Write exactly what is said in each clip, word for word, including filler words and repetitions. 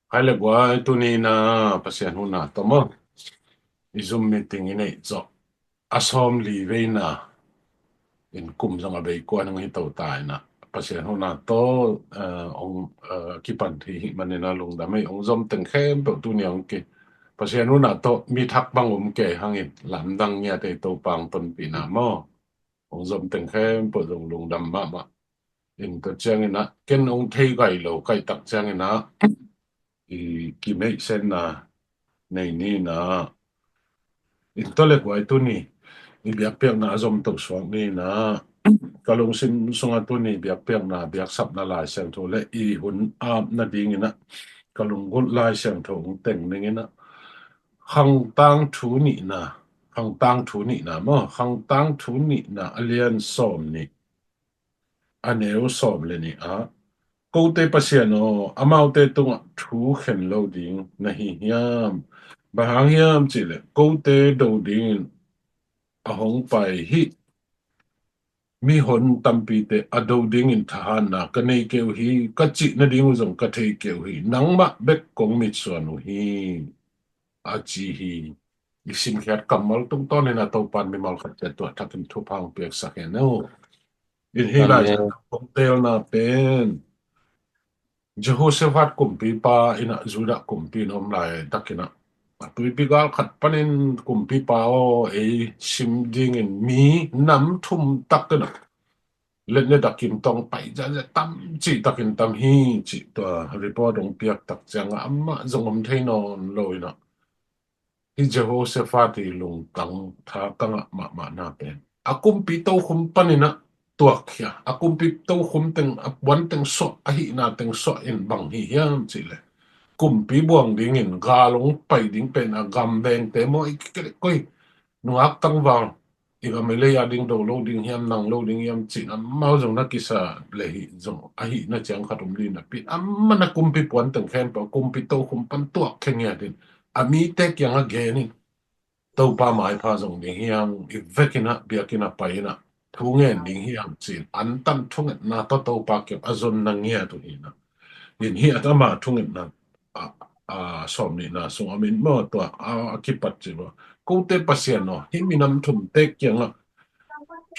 Hai le guai, tuni na Pasian hun na tawh maw, i Zoom meeting i neih zawh a sawm li veina in kum zong a bei kua nung hi to ta ina, Pasian hun na tawh, eh, ong, eh, kipan thei hi manina lungdam ei. Ong zom teng khempeuh tuni ong ki Pasian hun na tawh mi thak bang um kei hangin lamdang ngiat ei, Topa ong tonpihna maw. Ong zom teng khempeuh zong lungdam mahmah. In tua ciangin ah ken ong thei gai lo kaihtak ciangin ah i kimeihsenna nei ni na. In tua le guai, tuni i biakpiakna a zom to suak ni na. Ka lungsim sunga tuni biakpiakna, biaksapna Lai Siangtho le i hun ap nadingin ah ka lunggulh Lai Siangtho ong teng ningin ah Khangtang thu nihna, Khangtang thu nihna maw, Khangtang thu nihna a lian sawm nih, a neu sawm le nih ah, kote Pasian aw, amaute tungah thu khen lo ding na hi hiam? Bang hang hiam cihleh kote do dingin a hong pai hi mihon tampite a do dingin thahatna ka nei kei uh hi, ka cih nading uh zong ka thei kei uh hi, nangmah bek kong mitsuan uh hi, a ci hi. I simkhiat kammal tungtawnin a Topan mimal khat ciat tuah thakin thupha ong piaksak hen aw. In hih lai kong teelna pen Jehoshaphat kumpipa in ah Judah kumpi in om lai takin ah a tuipi gal khat panin, kumpipa aw, ei sim dingin mi nam thum takin ah letne dakin tong pai ziahziah tam cih takin tam hi, cih tua report ong piak tak ciangah amah zong om thei nawn lo in ah, hi Jehoshaphat i lungtang tha ka ngah mahmahna pen a kumpi tokhum panin ah tuak hi a, a kumpi tokhum teng, a puan teng suah, a hihna teng suah in bang hi hiam cihleh kumpi buang dingin gal ong pai ding pen a gam vengte maw, i kikelek koi nungak tangval i gam i lei a ding do lo ding hiam, nang lo ding hiam cih amau zong na kisa le hi zong, a hihna ciang khat um ding napi in amah na kumpi puan teng khempeuh a kumpi tokhum pan tuak khe ngiat in a mite kiangah gen in, Topa maipha zong ding hiam, i vekin ah biakinn ah pai in ah thu ngen ding hiam ci in antan thungetna tawh Topa kiang a zonna ngiat uh hi in ah. In hih ah ama thungetna a, a sawm nihna sung a min maw tua a, a kipat ci lo. Kote Pasian aw, hih minam thumte kiangah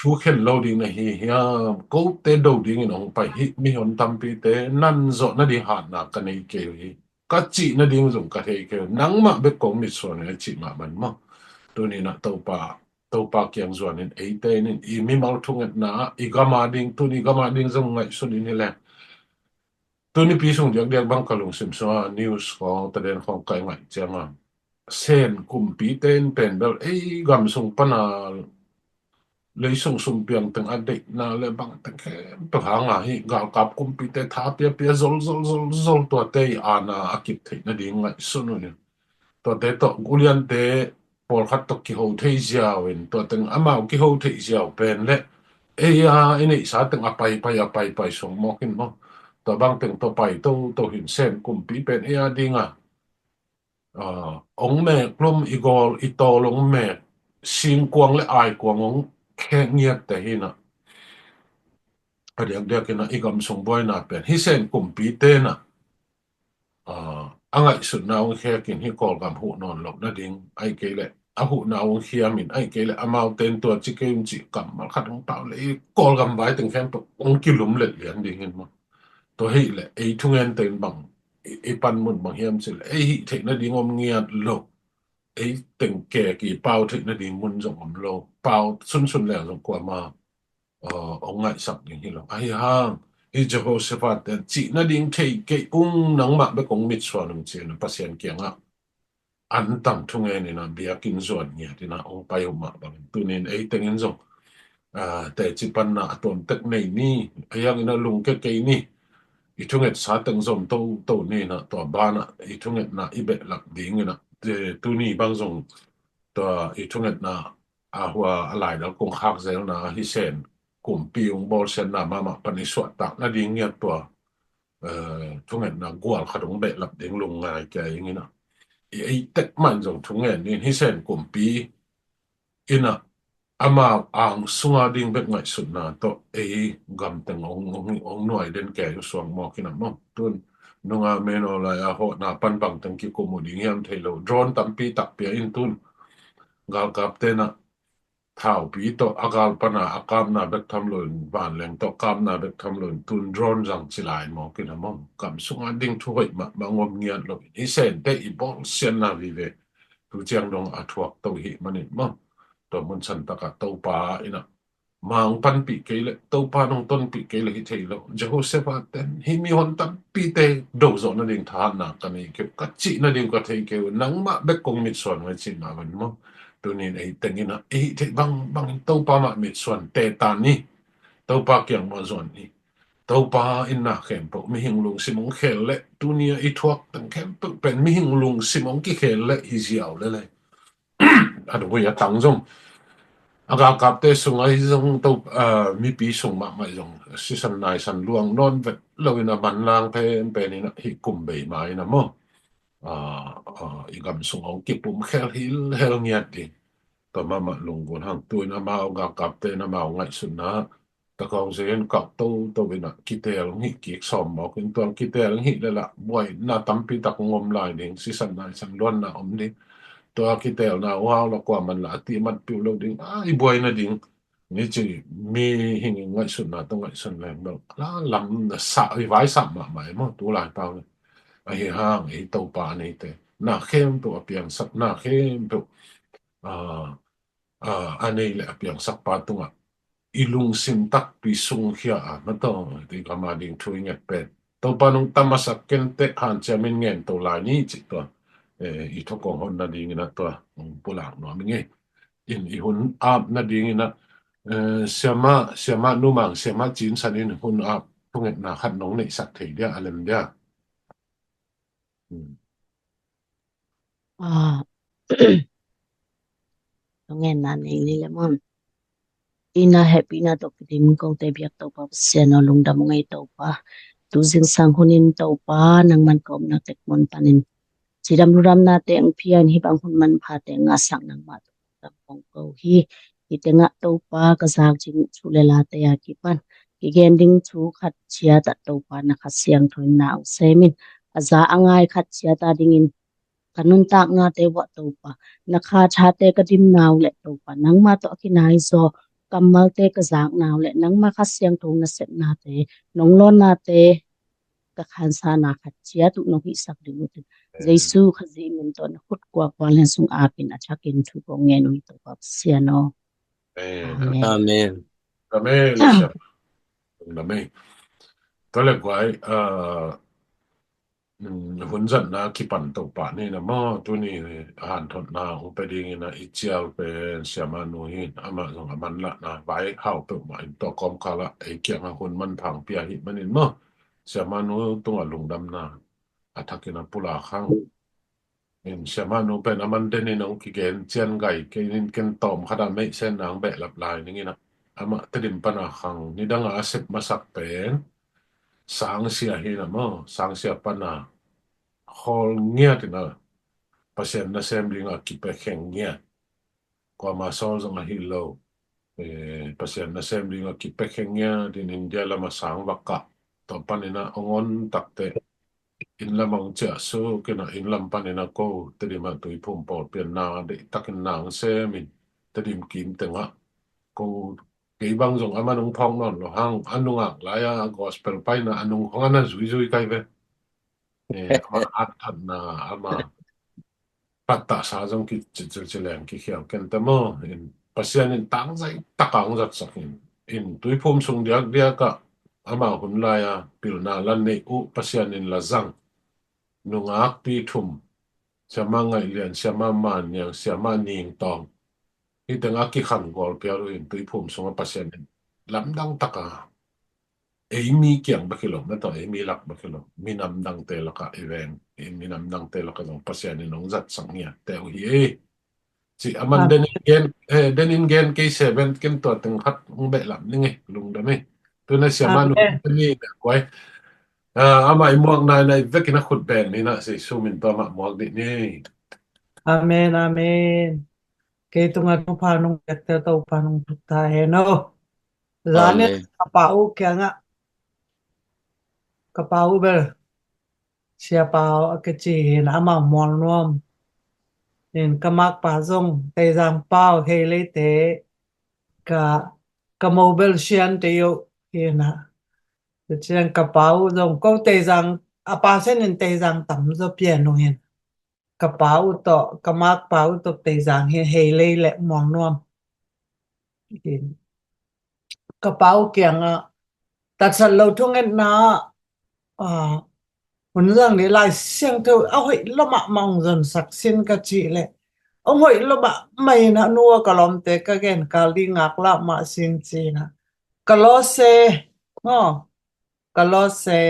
thu khen lo ding na hi hiam? Kote do dingin ong pai hi mihon tampite nan zawh nading hatna ka nei kei uh hi, ka cih nading zong ka thei kei uh, nangmah bek kong mitsuan uh hi, a cih mah ban maw. Tuni in ah Topa, Topa kiang zuanin eite in i mimal thungetna ah i gam a ding, tuni gam a ding zong ngaihsun in hi leng. Tuni pi sung diakdiak bang ka lungsim sungah news khawng, taden khawng kai ngaih ciangah Sen kumpite in pen bel ei gam sung pana lei sung sumpiang teng a deihna le bang teng khempeuh hanga hi galkap kumpite tha piapia zol zol zol zol tuate i aana a kip theih nading ngaihsun uh in. Tuate tawh uliante pawlkhat tawh kiho thei ziau in, tua teng amau kiho thei ziau pen le ei a i neihsa teng a paipai a paipai sung mawk in maw. Tua bang teng tawh pai toto hin Sen kumpi pen ei a dinga, ah, ong mek lum, i gawl i tawl ong mek, singkuang le aikuang ong khek ngiatte hi in ah. A diakdiak in ah i gam sung buaina pen hi Sen kumpite in ah, ah, a ngaihsutna ong khek in hi Kawlgam huh nawn loh nading, ahih kei leh a huhna ong khiam in, ahih kei leh amaute in tua ci kei un cih kammal khat ong pau le i Kawlgam vai teng khempeuh ong kilum let lian ding in maw. Tua hi leh ei thungente in bang i, i panmun bang hiam cih leh ei hih theih nading om ngiat lo, ei teng kek i pau theih nading mun zong om lo, pau sunsun leng zong kuama, uh, ong ngaihsak ding hi lo. Ahi hang hi Jehoshaphat te cih nading thei kei ung, nangmah bek kong mitsuan ung ci in ah Pasian kiangah antam thungen in ah biakinn zuan ngiat in ah ong pai uh mah bangin tuni in ei teng in zong, ah, teci panna a tuamtek nei ni, a hiang in ah lungke kei ni. I thungetsa teng zom toto ni in ah tua banah i thungetna i behlap ding in ah, te, tuni bang zong tua i thungetna a hua a laidal kong khak zelna hi Sen kumpi ong bawlsiatna mahmah pan i suahtak nading ngiat tua, eh, thungetna gual khat ong behlap ding lungngai kei ing in ah. I ei tek mah in zong thungen in hi Sen kumpi in ah ama ang sunga ding bek ngaihsutna tawh ei gam teng ong, ong, ong nuai den kei uh suang mawk in ah maw. Tun Nungah men aw lai a hawhna pan bangteng kikum uh ding hiam thei lo. Drone tampi takpi a in tun galkapte na thaupi tawh a gal pana a kapna bek tham loin vanleng tawh kapna bek tham loin tun drone zang ci lai mawk in a maw. Kam sunga ding thu hoih mahmah ngom ngiat lo in i sente i bawlsiatna vive. Tu ciang dong a thuak to hih manin maw. Tua mun san takah Topa in a ma hong panpih kei leh, Topa nong tonpih kei leh hi thei lo. Jehoshaphat ten hih mihon tampite do zawh nading thahatna ka nei kei uh, ka cih nading ka thei kei uh, nangmah bek kong mitsuan uh hi cih mah van maw. Tunin ei teng in a, ei hih theih bangbang in Topa mah mitsuan te ta ni. Topa kiang mah zuan ni. Topa in na khempeuh mihing lungsim hong khel leh, tuni a i thuak teng khempeuh pen mihing lungsim hong kikhel leh hi ziau lelei. A dong hui a tang zong a galkapte sung ahi zong to, ah, mipi sung mahmah zong sisan naisan luang nawn vet loin a manlang penpen in a hih kum bei ma in a maw. Ah, ah, i gam sung hong kipum khel hilhel ngiat ding. Tua mahmah lunggulh hang tuin amau galkapte in amau ngaihsutna Takawng Zen kak toto in a kitel hong hih kik sawm mawk in tuang kitel hong hih leh lah buaina tampi tak hong om lai ding, sisan naisan luanna om ding. Tua kitelna uh hau lah kuaman lah a timat piu lo ding, a i buaina ding. Ni ci mihing i ngaihsutna tawh ngaihsun leng bel la lam na sa i vaisam mahmah e maw, tu lai pau le. Ahi hang ei Topa a neite na khempeuh a piangsak na khempeuh, a, a, a nei le a piangsakpa tungah i lungsim takpi sungkhia a, na tawh ti kama ding thu i nget pen Topa nong tamasak kenteh hanciamin ngen to lai ni cih tua, eh, i thokong hon nadingin a tua hong pulak nuam i ngei. In i hun ap nadingin a, eh, siama, siama numang, siama cinsan in hun ap thungetna khat nong neihsak thei dia, a lem dia. Hmm. Ah. Nong ngenna nei ni le mun. Ina hehpihna tawh kidim kote biak Topa Pasian aw, lungdam ung ei Topa. Tu zingsang hunin Topa nangman ka omna tek mun panin cidam ludamnate ang pian hih bang hun manphate ngahsak nangmah tawh lungdam kong ko hi. Hih tengah Topa ka zak ding thu le late a kipan kigen ding thu khat ciat ah Topa na Kha Siangtho in na ong semin a za a ngai khat ciat a dingin ka nuntaknate uah Topa na kha thate ka dimna uh leh Topa nangmah tawh a kinai zaw kammalte ka zakna uh leh nangmah Kha Siangtho nasepnate nong lawnnate ka khansana khat ciat uh nong hihsak ding uh tin Jesu Khazih min tawh na khut kuakua lian sung apin a thakin thu kong ngen uh hi Topa Pasian aw. Amen. Amen. Amen. Amen. Tua le guai, ah, mm, hun zatna kipan Topa ni na maw, tuni hanthotna hong pe dingin a i cial pen siamanu hi, amah zong a manlahna vai hau peuhmah in tua kawmkal ah ei kiangah hun manpha hong pia hi manin maw, siamanu tungah lungdamna a thakin a pulak hang. In siamanu pen a man denin hong kigen cian gai kei nin ken tawm khat a meihsen nang behlap lai ning in a, amah Tedim pana khang nidang a a sep masak pen sangsia hi na maw, sangsia pana khawl ngiat in a Pasian nasem ding a kipia kheng ngiat. Kuama sawl zong ahi lo. Eh, Pasian nasem ding a kipia kheng ngiat in India lam a sang va kah. Tua panin a hong on takteh inn lam a hong ciahsuk in a inn lam panin a ko Tedim a Tuiphum pawlpi a na deihtakin na hong sem in Tedim kim tengah ko kei bang zong a man hong phawk nawn lo hang a nungak lai a gospel paina a nung khong a na zuizui kai ve. Eh, ama hatthatna ama pattahsa zong kicilcil leng kikhial kente maw. In Pasian in tangzai taka hong zatsak in, in Tuiphum sung diakdiak ah ama hun lai a pilna la neih uh Pasian in la zang nungakpi thum, siama Ngaih Lian, siama Man Niang, siama Ning Tawng, hih tengah kikhang gual pial uh in Tuiphum sungah Pasian in lamdang taka ei mi kiang bek hi lo, na tawh ei mi lak bek hi lo, minam dangte lakah i veng, i minam dangte lakah zong Pasian in hong zatsak ngiatte uh hi ei. Ci a man den in gen, eh, den in gen kei seven ken tua teng khat hong behlap ning ei, lungdam ei. Tuna siamanu ni na kuai. Ah, amah i muak nainai vekin a khut ben ni na sei sumin tua amah muak dih ni. Amen, amen. Kei tungah Topa nong pekte Topa nong thuk ta hen aw. Zan in ka pa uh kiangah, ka pa uh bel Sia Pau a kici hi in, amah Mualnuam. In ka makpa zong Teizang Pau, Heilei te, ka, ka mobile sian te uh hi in. Tua ciang ka pa uh zong ko Teizang, a pa sian in Teizang tam zaw pian uh hi in. Ka pa uh tawh, ka makpa uh tawh Teizang hi, Heilei le Mualnuam. Ka pa uh kiangah tatsat lo thungetna, ah, hun zang ni, Lai Siangtho a hoih lo mahmah hong zonsak sin ka cih leh, hong hoih lo mahmah in, a nu a ka lawmte ka gen kal ding ngak lah mah sin ci in. Kolose, aw, Kolose,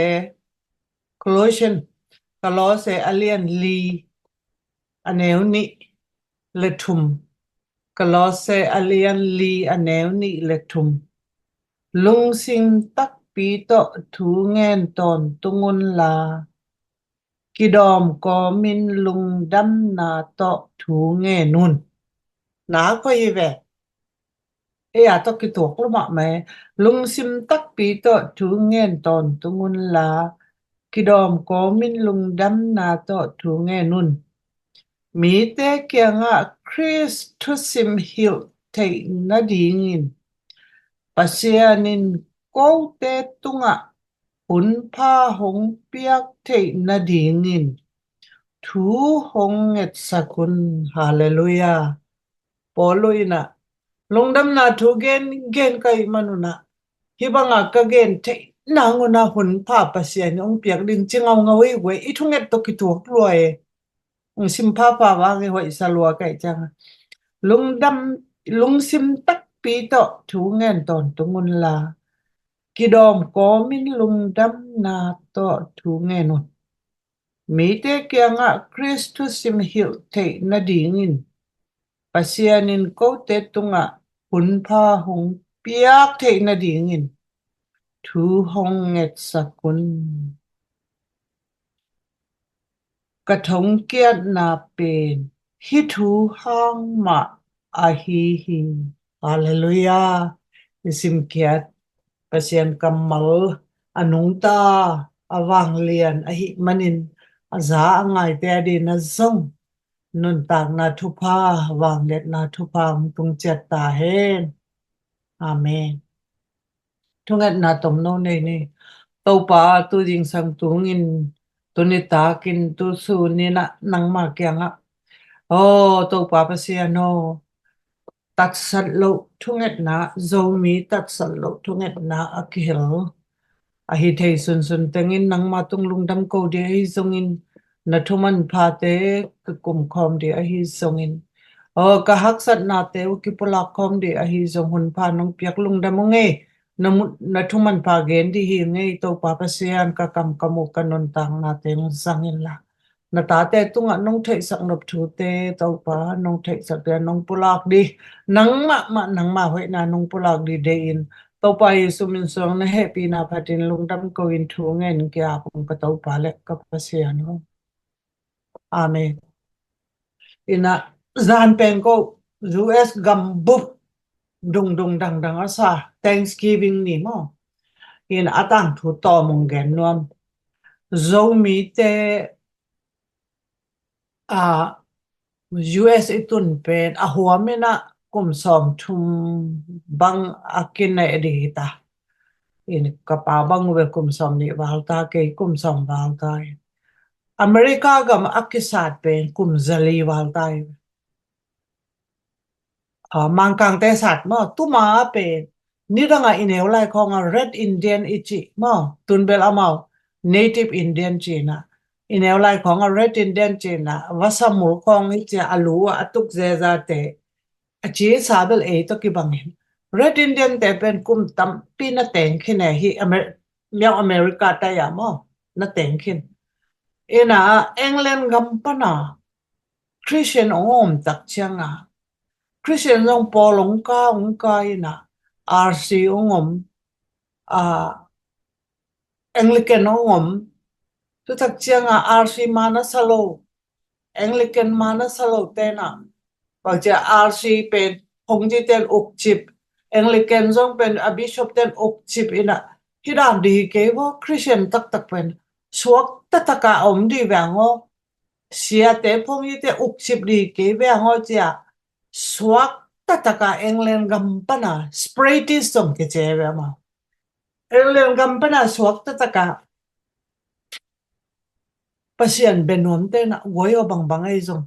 Colossian, Kolose a lian li, a neu nih le thum. Kolose a lian li, a neu nih le thum. Lungsim takpi tawh thu ngen tawntung unla, kidawm kawmin lungdamna tawh thu ngen un. Na koi hi ve. Ei a tawh kituak lo mahmah e. Lungsim takpi tawh thu ngen tawntung unla, kidawm kawmin lungdamna tawh thu ngen un. Mite kiangah Khrist thusim hilh theih nadingin, Pasian in kote tungah hunpha hong piak theih nadingin thu hong ngetsak un. Halleluiah. Paul uh in ah, lungdamna thu gen, gen ka hih man un ah, hih bangah ka gen theih nang un ah hunpha Pasian in hong piak ding ci ngaungau hi ve. I thunget tawh kituak lua e. Hong sim phapha vang i hoihsa lua ka hih ciangah, lungdam, lungsim takpi tawh thu ngen tawntung unla, kidawm kawmin lungdamna tawh thu ngen un. Mite kiangah Khrist thusim hilh theih nadingin, Pasian in kote tungah hunpha hong piak theih nadingin thu hong ngetsak un. Ka thongkiatna pen hih thu hang mah ahi hi. Halleluiah. I simkhiat Pasian kammal a nungta, a vanglian ahih manin, a za a ngaite adingin zong nuntakna thupha, vangliatna thupha hong tung ciat ta hen. Amen. Thungetna tomno nei ni. Topa, tu zingsang tungin, tu nitakin, tu sunin ah nangma kiangah, aw Topa Pasian aw, tatsat loh thungetna, Zomi tatsat loh thungetna a kihel ahi thei sunsun tengin nangma tung lungdam ko ding ahi zongin, na thumanphate ka kum khawm ding ahi zongin, aw ka haksatnate uh kipulak khawm ding ahi zong, hunpha nong piak lungdam ung ei. Na mu-, na thumanpha gen ding hi ung ei. Topa Pasian, ka kamkam uh, ka nuntaknate hong zang inla, na tate tungah nong theihsak nop thute, Topa, nong theihsak ding, nong pulak ding, nangmah mah, nangma hoihna nong pulak ding deihin, Topa Jesu min suang na hehpihna phatin lungdam ko-in thu ngen ka ap ung, ka Topa le ka Pasian aw. Amen. Ina, zan pen ko U S gambup dungdung dangdang a sa, Thanksgiving ni maw. Ina, a tangthu tawm ung gen nuam. Zomite, a, U S i tun pen a huam ina kum sawmthum bang a kineh ding hi ta. Ina, ka pa bang uh ve kum sawmnih val ta, kei kum sawm val ta. America gam a kisat pen kum zali val ta hi. A, Mangkangte sat maw, tuma pen nidangah i neu lai khawngah Red Indian i cih maw, tunbel amau Native Indian cihna, i neu lai khawngah Red Indian cihna, vasa mul khawng i cih a lu ah a tuk zezate a ci sa bel ei tawh kibangin Red Indian te pen kum tampi na teng khin e hi, Amer-, miau America tai-a maw, na teng khin. Ina, England gam pana Christian hong om tak cianga, Christian zong Paul hong ka, hong ka ina, R C hong om, a, Anglican hong om. Tutak cianga R C mana sa lo, Anglican mana sa lo tena, bangcia R C pen hong ci ten ukcip, Anglican zong pen a bishop ten ukcip ina, hi dan di hi kei vo, Christian taktak pen suak taktak a om dih ve ang aw. Siate phungite ukcip dih kei ve ang aw ci a, suak taktak a England gam pan a separatist zong kici ve amau. England gam pan a suak taktak a Pasian bia nuamte na guai aw bangbang ahi zong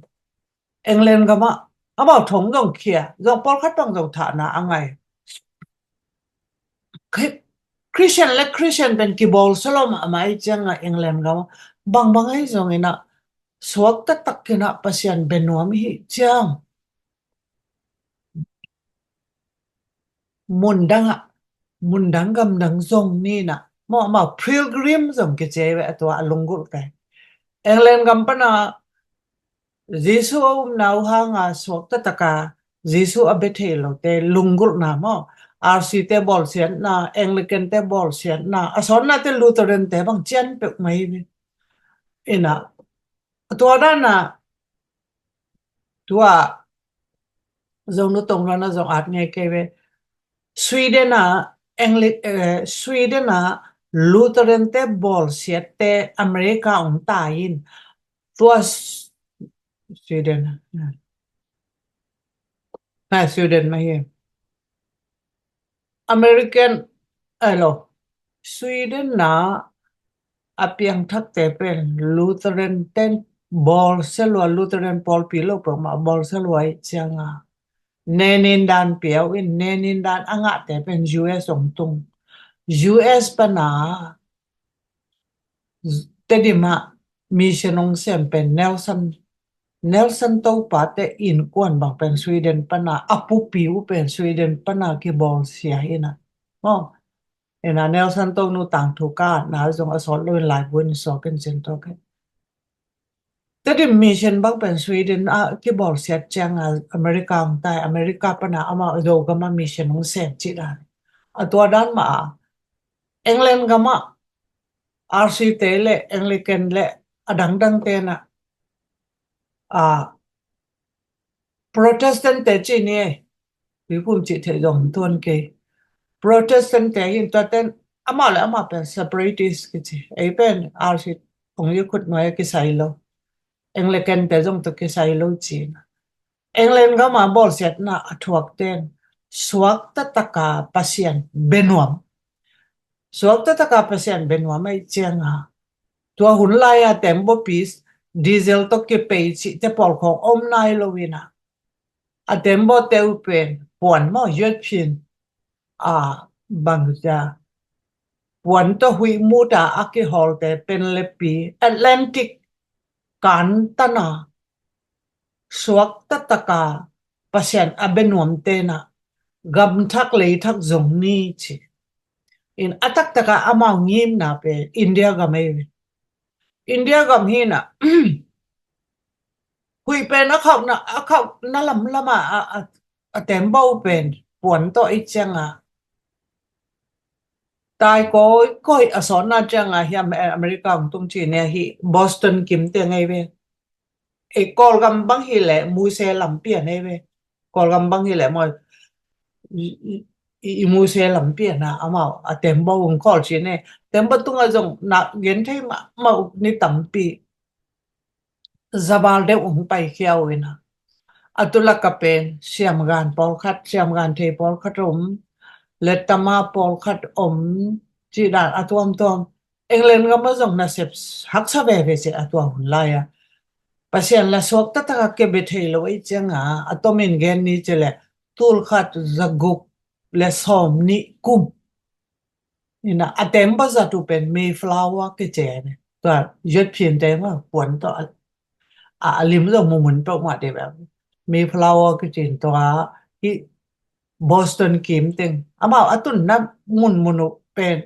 England gam ah amau thong zong khia, zong pawlkhat bang zong thahna a ngai. Khri-, Christian le Christian pen kibawl solo mahmah ahi ciang a England gam ah bangbang ahi zong in a suak taktak in a Pasian bia nuam hi ciang mundang ah, mundang gamdang zong ni na, maw, maw, pilgrim zong kici ve a tua a lunggulh kai. England gam pan a Jesu a umna uh hang a suak taktak a Jesu a bia thei lote lunggulhna maw, R C te bawlsiatna, Anglican te bawlsiatna, a sawtnate Lutheran te bang cian peuh mai ve. In a, a tua dan a, tua zong nu tong rana zong at ngei kei ve. Sweden a Angli-, eh, Sweden a Lutheran te bawlsiatte America ong tai in. Tua S-, Sweden. Ha, Sweden mah hi. American, eh, lo, Sweden na a piangthakte pen Lutheran ten bawlsia lua, Lutheran pawlpi lo peuhmah bawlsia lua ih ciang a, nenin dan piau in, nenin dan a ngahte pen U S ong tung. U S pan a Tedim ah mission ong sem pen Nelson, Nelson Topate innkuan bang pen Sweden pan a, a pupi uh pen Sweden pan a kibawlsia hi na. Maw, in a Nelson Tonu tangthu ka na zong a sawt lo in laibu in sawk in cin tawk in. Tedim mission bang pen Sweden a kibawlsiat ciang a America ong tai, America pan a amau Zogam a mission ong sem cih dan. A tua dan mah a England gam ah R C te le Anglican le a dangdang te na, a, Protestant te ci ni ei. Tuiphum cih theih zong tuan kei. Protestant te hin tua ten amau le amau pen separatist kici. Ei pen R C ong i khut nuai a kisai lo. Anglican te zong tua kisai lo ci na. England gam a bawlsiatna a thuak ten suak taktak a Pasian bia nuam. Suak taktak a Pasian bia nuam ahi ciang a, tua hun lai a tembaw pi, diesel tawh kipei cihte pawl khawng om nai lo in a, a tembawte uh pen puan maw, jet fuel, a, bang cia, puan tawh huih mut a a kihawlte pen le pi, Atlantic kan tan a suak taktak a Pasian a bia nuamte na, gam thak lei thak zong ni ci. In a taktak a amau ngimna pen India gam ei ve. India gam hi na, huih pen a khauhna, a khauhna lamlam a, a, a, a tembaw pen puan tawh i ciang a, tai kawikawi a sawtna ciang a hiam, eh, America ong tung ci ni a hi Boston kim te ngei ve. Ei Kawlgam bang hi leh Muse lampi a nei ve. Kawlgam bang hi leh maw, i, i, i, i Muse lampi a na amau a tembaw ong kawl ci ne. Tembaw tung a zong na gen thei mahmah uh ni tampi. Zabal deuh ong paikhia uh in a. A tu lak a pen siamgan pawlkhat, siamgan thei pawlkhat om, lettama pawlkhat om, cih dan a tuamtuam. England gam a zong nasep haksa veve ci a tua hun lai a. Pasian la suak taktak a kibia thei lo ei ciang a, a tomin gen ni ci le, tul khat za guk le sawm nih kum. In a, a tembaw zat uh pen Mayflower kici ve. Tua jet fuel te maw puan tawh a, a, a lim zong mumun peuhmah te ve. Mayflower kici in tua hi Boston kim teng. Amau a tunna munmun uh pen.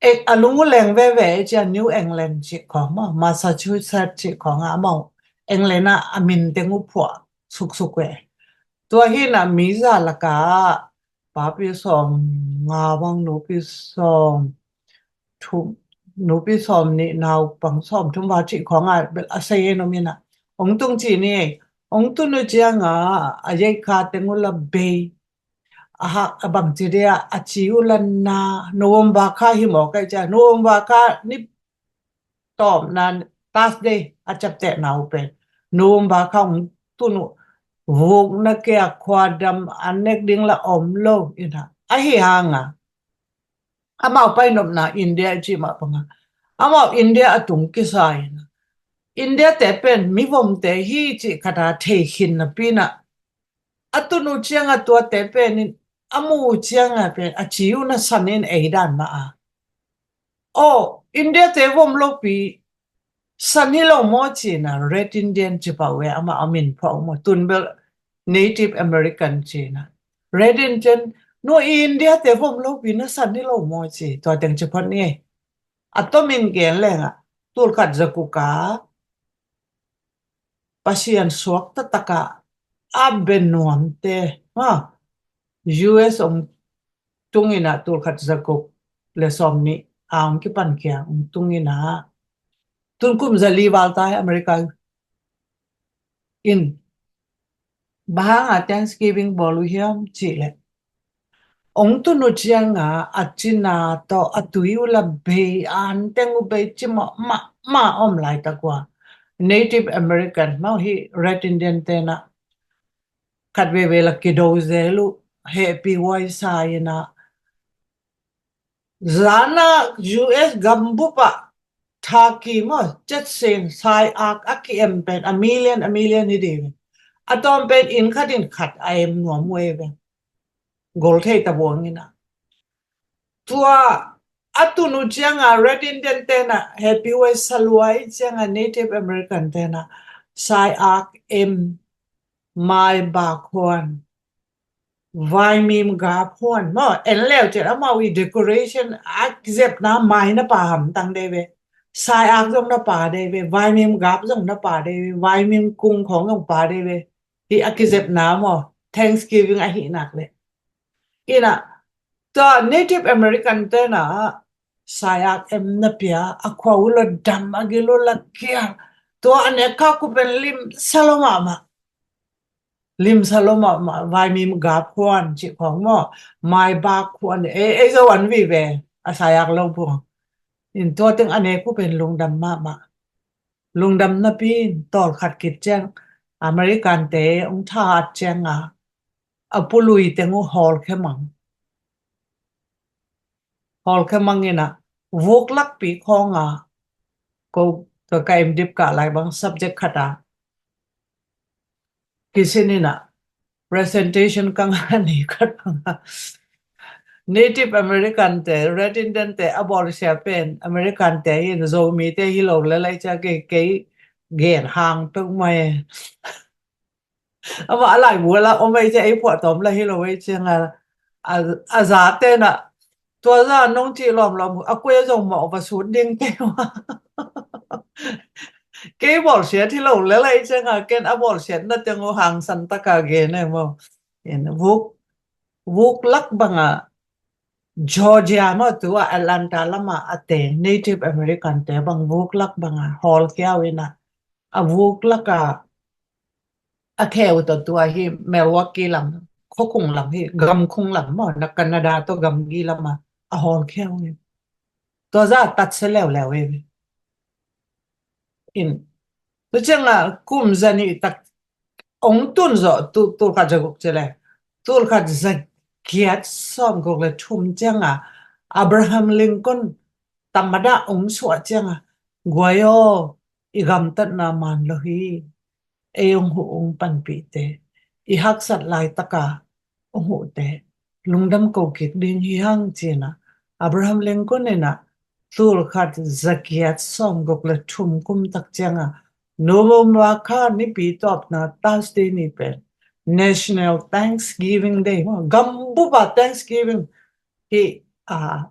Ei, a lung uh leng veve ei cia New England cih khawng maw, Massachusetts cih khawng a amau England a a min teng uh phuah suksuk ve. Tua hi na mi za lak a papi sawm nga bang nupi sawm thum, nupi sawm nih naupang sawm thum va cih khawng a bel a sei ei no mi na. Ong tung ci ni ei. Ong tun uh ciang a, a yeikha teng uh la bei. A hak a bang ci dia, a ci uh la na, November kha hi mawk ei cia, November kha ni, tawpna Thursday a ciaptehna uh pen November kha hong tun uh, vukna kia khuadam a nek ding la om lo ina. Ahi hanga amau painopna India i cih mah banga amau India a tung kisa ina. India te pen mivomte hi cih khata thei khin napi ina a tun uh cianga tuate pen in a mu uh cianga pen a ci uh na san in ei dan mah a. Aw, India te vom lopi san hi lo maw cina Red Indian ci pah uh e, amah a min phuah uh maw, tun bel Native American cina. Red Indian, no i India te vom lopi na san hi lo maw ci, tua teng ci phot ni. A tomin gen lenga, tulkhat zakuka, Pasian suak tataka a benuamte, ha, U S ong tungina tulkhat zaguk le sawm nih a ong kipan kia ong tungina tun kum zali val tai America in bang hanga Thanksgiving bawl uh hiam cih leh ong tun uh cianga a cina tawh a tui uh la bei, an teng uh bei ci mah mah mah om laitak ua Native American mau hi Red Indian tena khat veve la kido zel uh hehpih huai sa ina zana U S gambupa thaki maw cetsen sai ak a ki-em pen a million a million hi ding. A tawm pen inn khat inn khat a em nuam uh e ve. Gol thei ta buang ina. Tua a tun uh cianga Red Indian tena hehpih huai sa lua i cianga Native American tena sai ak em mai bak huan vaimim gap huan maw en leu cian amau i decoration a kizepna mai na pa hamtang dei ve. Sai ak zong na pa dei ve, vaimim gap zong na pa dei ve, vaimim kung khong zong pa dei ve. Hi a kizepna maw Thanksgiving ahi nak le. Ina tua Native American tena sai ak em na pia a khua uh la dam a gil uh la kia. Tua a nek kha ku pen lim sa lo mahmah. Lim sa lo mahmah, vaimim gap huan cih khong maw mai bak huan e, e zo an vive a sai ak lo buang. In tua teng a nek uh pen lungdam mahmah. Lungdam napi in tawlkhat kit ciang American te ong thahat cianga a pului teng uh hawlkhia mang. Hawlkhia mang ina vuk lakpi khawnga ko ka ka im dip kah lai bang subject khata kisin ina presentation ka ngah ni khat banga Native American te, Red Indian te a bawlsia pen American te in Zomi te hi lo le lai cia kei kei gen hang pek mai. Ama a lai bu la om ei cia ei phuah tawm la hi lo ei cia nga a za tena tua za nong cih lawmlawm a kuia zong mawh va sut ding kei ua. Kei bawlsiat hi lo le lai cianga ken a bawlsiatna teng uh hangsan taka gen e maw. Vuk vuk lak banga Georgia maw tua Atlanta lama a teng Native American te bang vuk lak banga hawlkhia uh ina a vuk laka a kheu tawh tua hi Milwaukee lam, khuakhung lam hi, gamkhung lam maw, na Canada tawh gamgi lama a hawlkhia uh hi. Tua za a tatsia leuleu hi. In, tu cianga kum zanih tak ong tun zawh tu, tulkhat zaguk ci le, tulkhat zagiat sawmguk le thum cianga Abraham Lincoln tamada ong suah cianga guai aw, i gamtatna man lo hi. Ei ong huh ong panpihte, i haksat laitaka ong huhte lungdam ko kik ding hi hang cina Abraham Lincoln ina tulkhat zagiat sawmguk le thum kum tak cianga November kha nipi tawpna Thursday ni pen National Thanksgiving Day maw, gambupa Thanksgiving hi a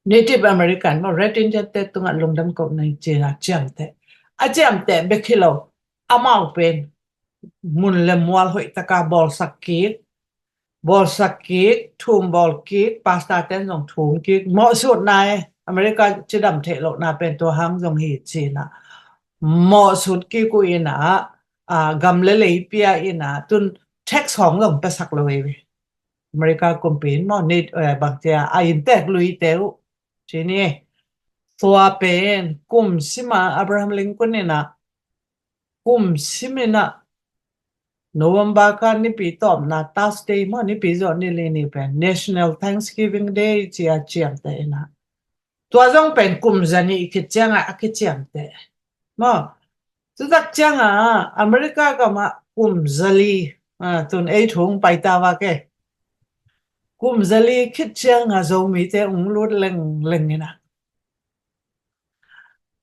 Native American maw, Red Indian te tungah lungdam kohna hi cina ciamteh. A ciamteh bek hi lo, amau pen mun le mual hoih taka bawlsak kik, bawlsak kik, thum bawl kik, pastor ten zong thum kik, mawhsutna e, America cidam theih lohna pen tua hang zong hi cina. Mawhsut kik uh ina, a, gam le lei pia ina, tun tax hong zong pesak lo e ve. America kumpi in maw, nit, eh, bangcia, a intek lui te uh. Cini, Tua pen kum sima Abraham Lincoln in ah, kum simin ah, November kha nipi tawpna, Thursday maw, nipi zawh ni li ni pen National Thanksgiving Day ci-a ciamteh in ah, tua zong pen kum zanih khit ciangah a kiciamteh maw. Tutak ciangah America gamah kum zali, ah, tun ei thu hong paita vak e. Kum zali khit ciangah Zomite hong lut lengleng in ah,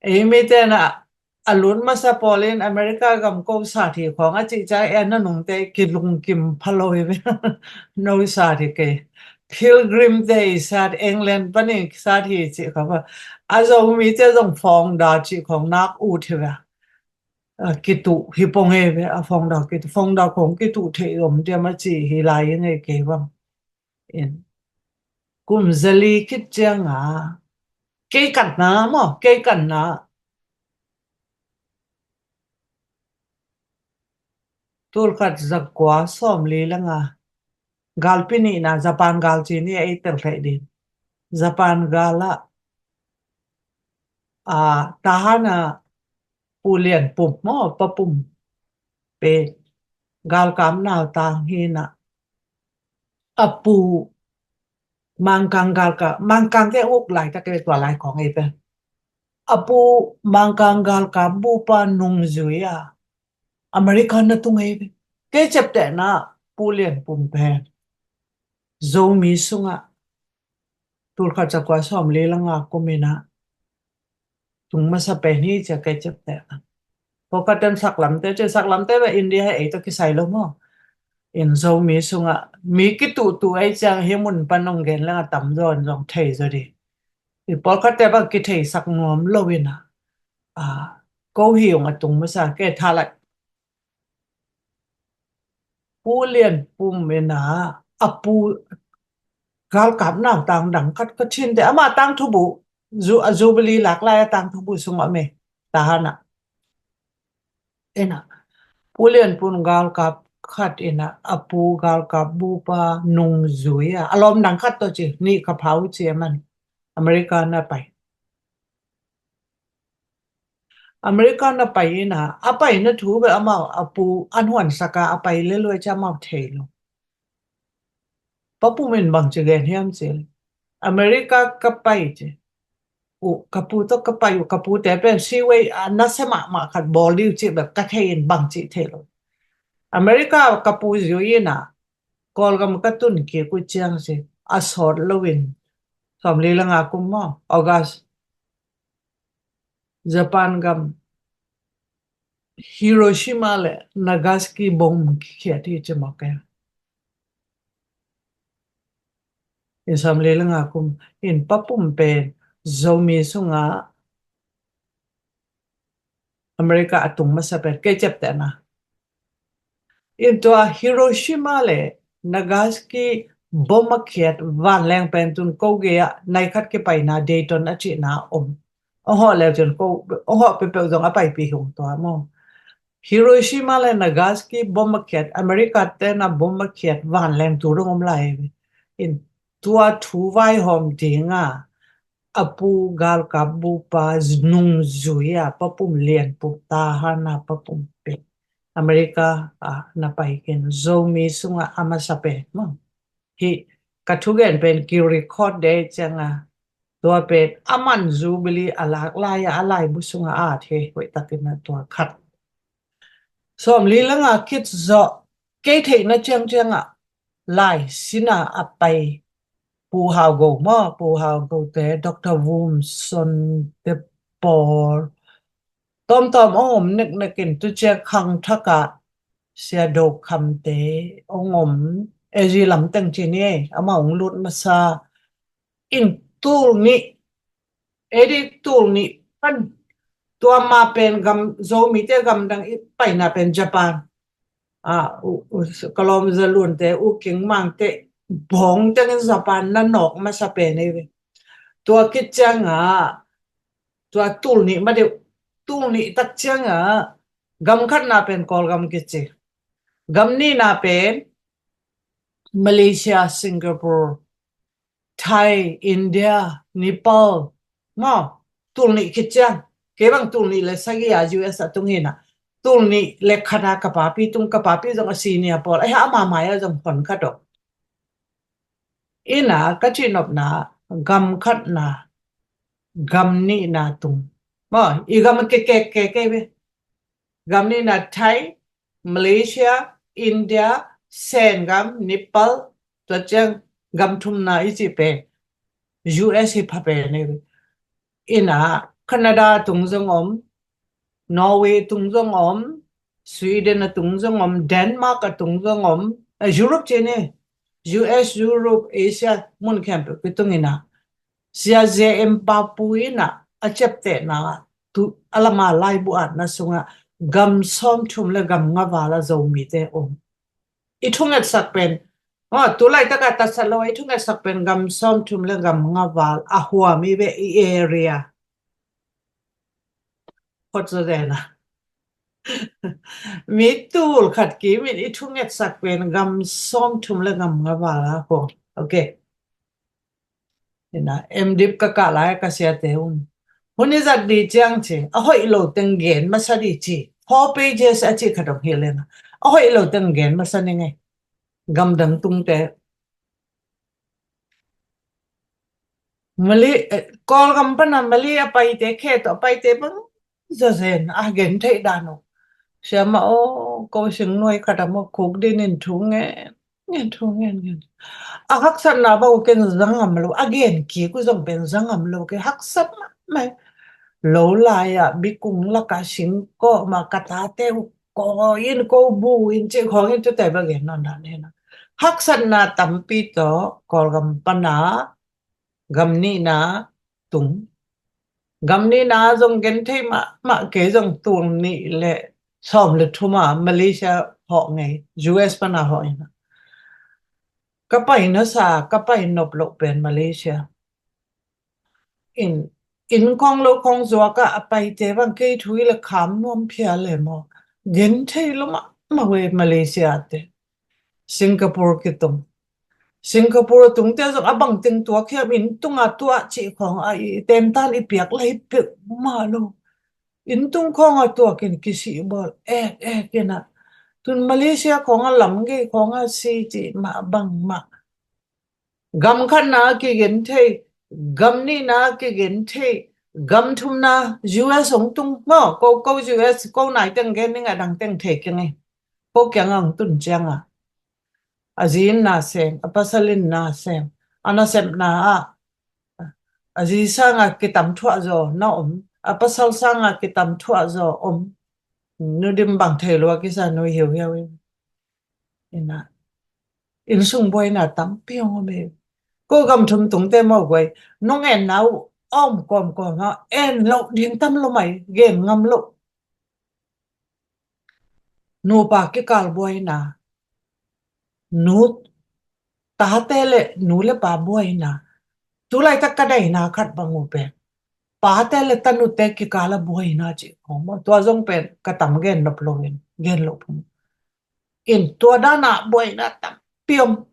ei mite in ah, a lut masa pawl in America gam ko sat hi khawng a cih ciang, ei a nunungte kilungkim pha lo hi ve. No sat hi kei. Pilgrim te i sat, England panin sat hi cih kha va. A Zomite zong founder cih khawng nak ut hi ve. A, kituh hi pong hi ve, a founder kituh, founder khawng kituh thei om diam a ci hi lai hi ngei kei bang. In. Kum zali khit ciangah, kei kanna maw, kei kanna. Tulkhat zakua sawmli le nga, galpi nihna, Japan gal ci ni, ei tel theih ding. Japan gal ah, a, Tahan ah Pu Lian Pum maw, Pa Pum pen galkap nautang hi in ah, a pu Mangkang galkap, Mangkang te uk laitak le tua lai khawng ei pen. A pu Mangkang galkap bupa nungzui a America na tung ei pen. Kei ciamteh in ah Pu Lian Pum pen Zomi sungah tulkhat zakua sawmli le nga kum in ah tung masa pen hi ci-a kei ciamteh in ah. Pawlkhat ten saklamte ci, saklamte bel India hi ei tawh kisai lo maw. In Zomi sungah mi kituhtuh ei ciang hi mun pan hong gen leng a tamzaw in zong thei zaw ding. I pawlkhatte bang kitheisak nuam lo in ah, a, ko hi ung a tung masa kei tha lai. Pu Lian Pum in ah, a pu galkap nautang dang khat ka chin te, ama tangthu bu, zu-, a Jubilee lak lai a tangthu bu sung om e, Tahan ah. In ah, Pu Lian Pum galkap khat in ah, a pu galkap bupa nungzui a, a lawm dang khat tawh ci, nih ka phau ci a man, America na pai. America na pai in ah, a paina thu bel amau, a pu an huansak a, a pai le luai ci amau thei lo. Pa Pum in bang ci gen hiam cih leh, America ka pai ci. Uh, ka pu tawh ka pai uh, ka pute pen siwei, ah, nasia mahmah khat bawl ding uh cih bel ka thei in bang cih thei lo. America ka pu zui in ah, Kawlgam ka tun kik uh ciang ci, a sawt lo in, sawmli le nga kum maw, August, Japan gam Hiroshima le Nagasaki bom kikhiat hi ci mawk e. In sawmli le nga kum in Pa Pum pen Zomi sungah America a tung masa pen kei ciamteh in ah. In tua Hiroshima le Nagasaki bom a khiat vanleng pen tun ko gei ah nai khat kipaina Dayton a cihna om. Hong hawh leu cin ko, hong hawh peuhpeuh zong a paipih hi ung tua maw. Hiroshima le Nagasaki bom a khiat, America te na bom a khiat vanleng tu dong om lai. In tua thu vaihawm ding a, a pu galkap bupa nungzui a, Pa Pum Lian Pum, Tahan a Pa Pum pen America a na pai khin, Zomi sungah a masa pen maw. Hih ka thugen pen ki record dei ciang a, tua pen a man Jubilee a lak lai a, a laibu sungah a at hi, hoih takin a tua khat. Sawmli le nga khit zawh, kei theihna ciangciang ah, lai sina a pai Pu Hau Go maw, Pu Hau Go te, Doctor Vum Son te pawl, tawmtawm hong om neknek in, tu ciang khangthak ah Sia Do Kham te hong om, Asia lam teng ci ni ei, amah hong lut masa in tul nih, ei di tul nih pan tua ma pen gam, Zomite gamdang i paina pen Japan. Ah, u, u, ka lawm Za Lun te, U King Mang te, bawng tengin Japan na nawk masa pen ei ve. Tua khit ciang a, tua tul nih ma deuh, tul nih tak ciang a, gam khatna pen Kawlgam kici. Gam nihna pen Malaysia, Singapore, Thai, India, Nepal, maw. tul nih khit ciang, kei bang tul nih le sagih a U S a tung hi na, tul nih le khat a ka papi tung, ka papi zong a senior pawl, a hi a, ama mai a zong hon khat om. Ina ka cihnopna, gam khatna, gam nihna tung. Maw, i gam ke ke ke ke ve. Gam nihna Thai, Malaysia, India, Sengam, Nepal, tua ciang gam thumna i cih pen U S hi pha pen hi. Ina Canada tung zong om, Norway tung zong om, Sweden a tung zong om, Denmark a tung zong om, eh, Europe ci ni, U S, Europe, Asia, mun khempeuh ki tung ina. Sia J M Papu ina a ciaptehna tu a lama laibu atna sunga gam sawmthum le gam nga vala Zomite om. I thungetsak pen, oh, tu laitaka tatsat lo, i thungetsak pen gam sawmthum le gam nga val a huam i ve i area. Hot zaw dena. Mi tul khat kimin i thungetsak pen gam sawmthum le gam nga val a huam. Ok. Ina, M.Div ka kah lai ka siate un. Hun i zat di ciang ci, a hoih lo teng gen masa di ci. Four pages a ci khat om hi lena. A hoih lo teng gen masa ni ngei. Gamdang tungte. Mali, eh, Kawlgam pana Mali a paite, khe tawh a paite bang zazen a gen theih dan uh. Siama aw, ko sing nuai khat a maw khuk dinin thu ngen ngen thu ngen ngen. A haksatna bang uh ken zangam lo, a gen kik uh zong pen zangam lo, ke haksat mahmah. Lo lai-ah bikung laka singkawma ka tate uh kawi in ko bu in cih khawng in tute bang gen nawn dan hena. Haksatna tampi tawh Kawlgam pana gam nihna tung. Gam nihna zong gen thei mahmah, kei zong tul nih le sawm le thuma Malaysia hawh ngei, U S pana hawh ina. Ka pai nasa, ka pai nop loh pen Malaysia. In, inn khawng lo khawng zuaka a paite bang kei thu i le kham nuam phial le maw. Gen thei lo mahmah ve Malaysia te. Singapore kitung. Singapore tungte zong a bang teng tuak hiam, inn tunga tuah cih khawng a i tentan i piak lai peuhmah lo. Inn tung khawng a tuak in kisih bawl ek ek ina. Tun Malaysia khawng a lam gei khawng a si cih mah bangmah. Gam khatna a kigen thei, gam nihna a kigen thei, gam thumna U S hong tung maw, ko, ko U S, ko nai teng gen ning a dang teng thei keng e. Ko kiang a hong tun cianga a zi in na sem, a pasal in na sem, a nasepna ah a zi sanga kitam thuah zaw na om, a pasal sanga kitam thuah zaw om. Nu dim bang thei lua kisa nu hiuhiau in. Ina, inn sung buaina tampi hong om e. Ko gam thum tungte maw guai, nong enna uh a om kawmkawm a, en loh ding tam lo mai, gen ngam loh. Nupa kikal buaina, nu, tate le nu le pa buaina. Tulaitak ka daina khat bang uh pen pate le tanute kikal a buaina cih khawng maw. Tua zong pen ka tam gen nop lo in, gen loh phung. In tua dana buaina tampi om.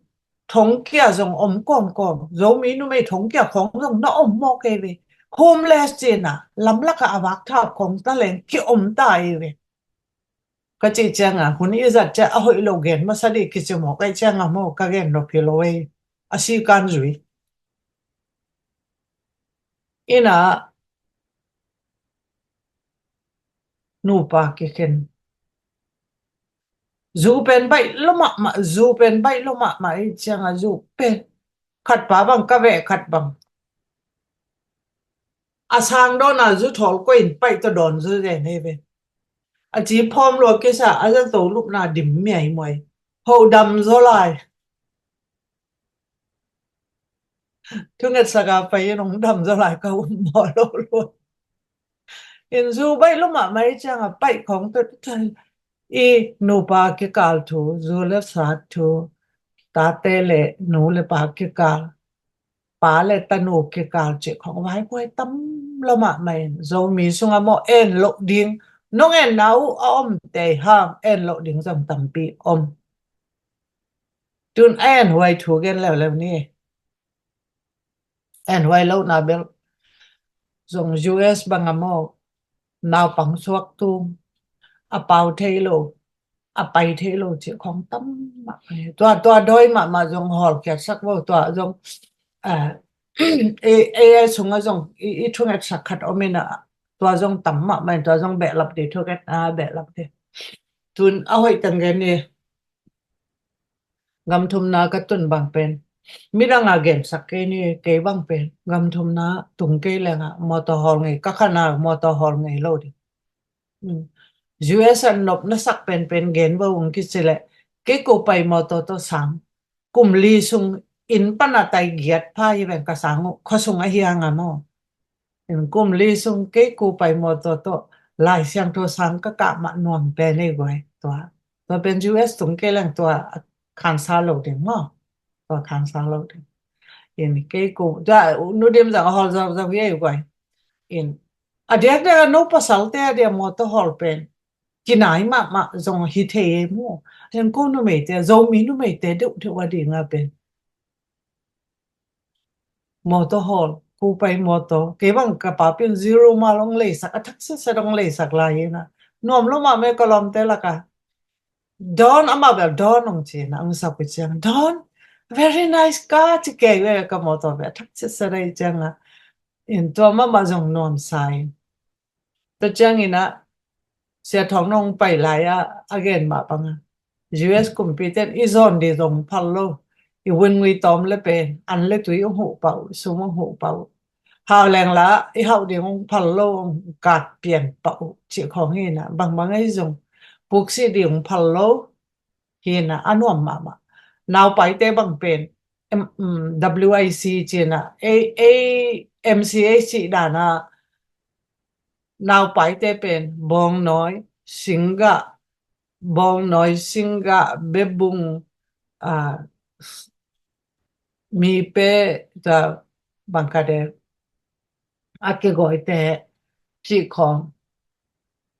Thongkia zong om kawmkawm. Zomi numei thongkia khawng zong na om mawk ei ve. Homeless cina, lamlaka a vakthap khawng na leng ki om ta ei ve. Ka cih cianga, hun i zat ciah a hoih lo gen masa dih kici mawk ei cianga maw, ka gen nop hi lo ei. A si kan zui. Ina nupa kikhen. Zu pen baih lo mahmah, zu pen baih lo mahmah ei cianga zu pen. Khat pa bang ka veh khat bang. A sang dawna zu thawl koi in paih tawh dawn zu zen ei ve. A ci phawm lua kisa, a zato lupna dim miai muai. Ho dam zaw lai. Thungetsak a pai in hong dam zaw lai ka um maw lo lua. In zu baih lo mahmah ei cianga paih khawng tawh i nupa kikal thu, zu le sa thu, tate le nu le pa kikal, pa le tanu kikal cih khawng vaipuai tam lo mahmah in, Zomi sunga maw en loh ding, nong enna uh a om tei hang en loh ding zong tampi om. Tun a en huai thu gen leuleu ni. En huai lohna bel. zong U S bang a maw, naupang suak tung, a pau thei lo, a pai thei lo cih khong tam mahmah. Tua, tua dawi mahmah zong hawlkhiatsak vo, tua zong, ah, ei, ei sungah zong i, i thungetsak khat om in a, tua zong tam mahmah in, tua zong behlap ding, thunget, ah, behlap ding. Tun a hoih teng gen ni, gam thumna ka tun bang pen, midang a gensak kei ni, kei bang pen gam thumna tung kei leng a mawtaw hawl ngei, ka khan a mawtaw hawl ngei lo ding. U S a nopna sak penpen gen vo ung kici leh, kei ko pai mawtaw tawh sang kum li sung, inn pan a tai giat pha hi veng ka sang uh, khua sung ahi hang a maw. In kum li sung kei ko pai mawtaw tawh Lai Siangtho sang ka kah mah nuam pen ei guai. Tua, tua pen U S tung kei leng tua khansa lo ding maw. Tua khansa lo ding. In kei ko, tua Nu Dim zong a hawl zau zau hi ei guai. In a diakdiak a no pasalte a dia mawtaw hawl pen kinai mahmah zong hi thei ei maw. Hian ko numeite, Zomi numeite deuhdeuh a ding a pen mawtaw hawl, ko pai mawtaw, kei bang ka papi in Zero Mile ong leisak, a thak sitset ong leisak lai in a, nuam lo mahmah ka lawmte lak a, Don, amah bel Don ong ci in a, ong sak uh ciang, Don, very nice car, ci kei ve, ka mawtaw bel a thak sitset ahi ciang a, in tua mahmah zong nuamsa in. Tua ciangin ah, Sia Thawng Nong pai lai ah a gen mah bang a, U S kumpite in i zawn ding zong phal lo, i vun ngui tawm le pen an le tui ong huh pah uh, sum ong huh pah uh, hau leng la i hauh ding ong phal lo, ong kat pian pah uh, cih khawng hi in ah, bangbang ei zong puksi ding ong phal lo hi in ah, a nuam mahmah. Naupaite bang pen, em, um, W I C ci in ah, ei, ei, M C A cih dan a, naupaite pen bawngnawi, singgah, bawngnawi, singgah, bebung, ah, mipe, ta, bang khat e, a kigawite cih khawng,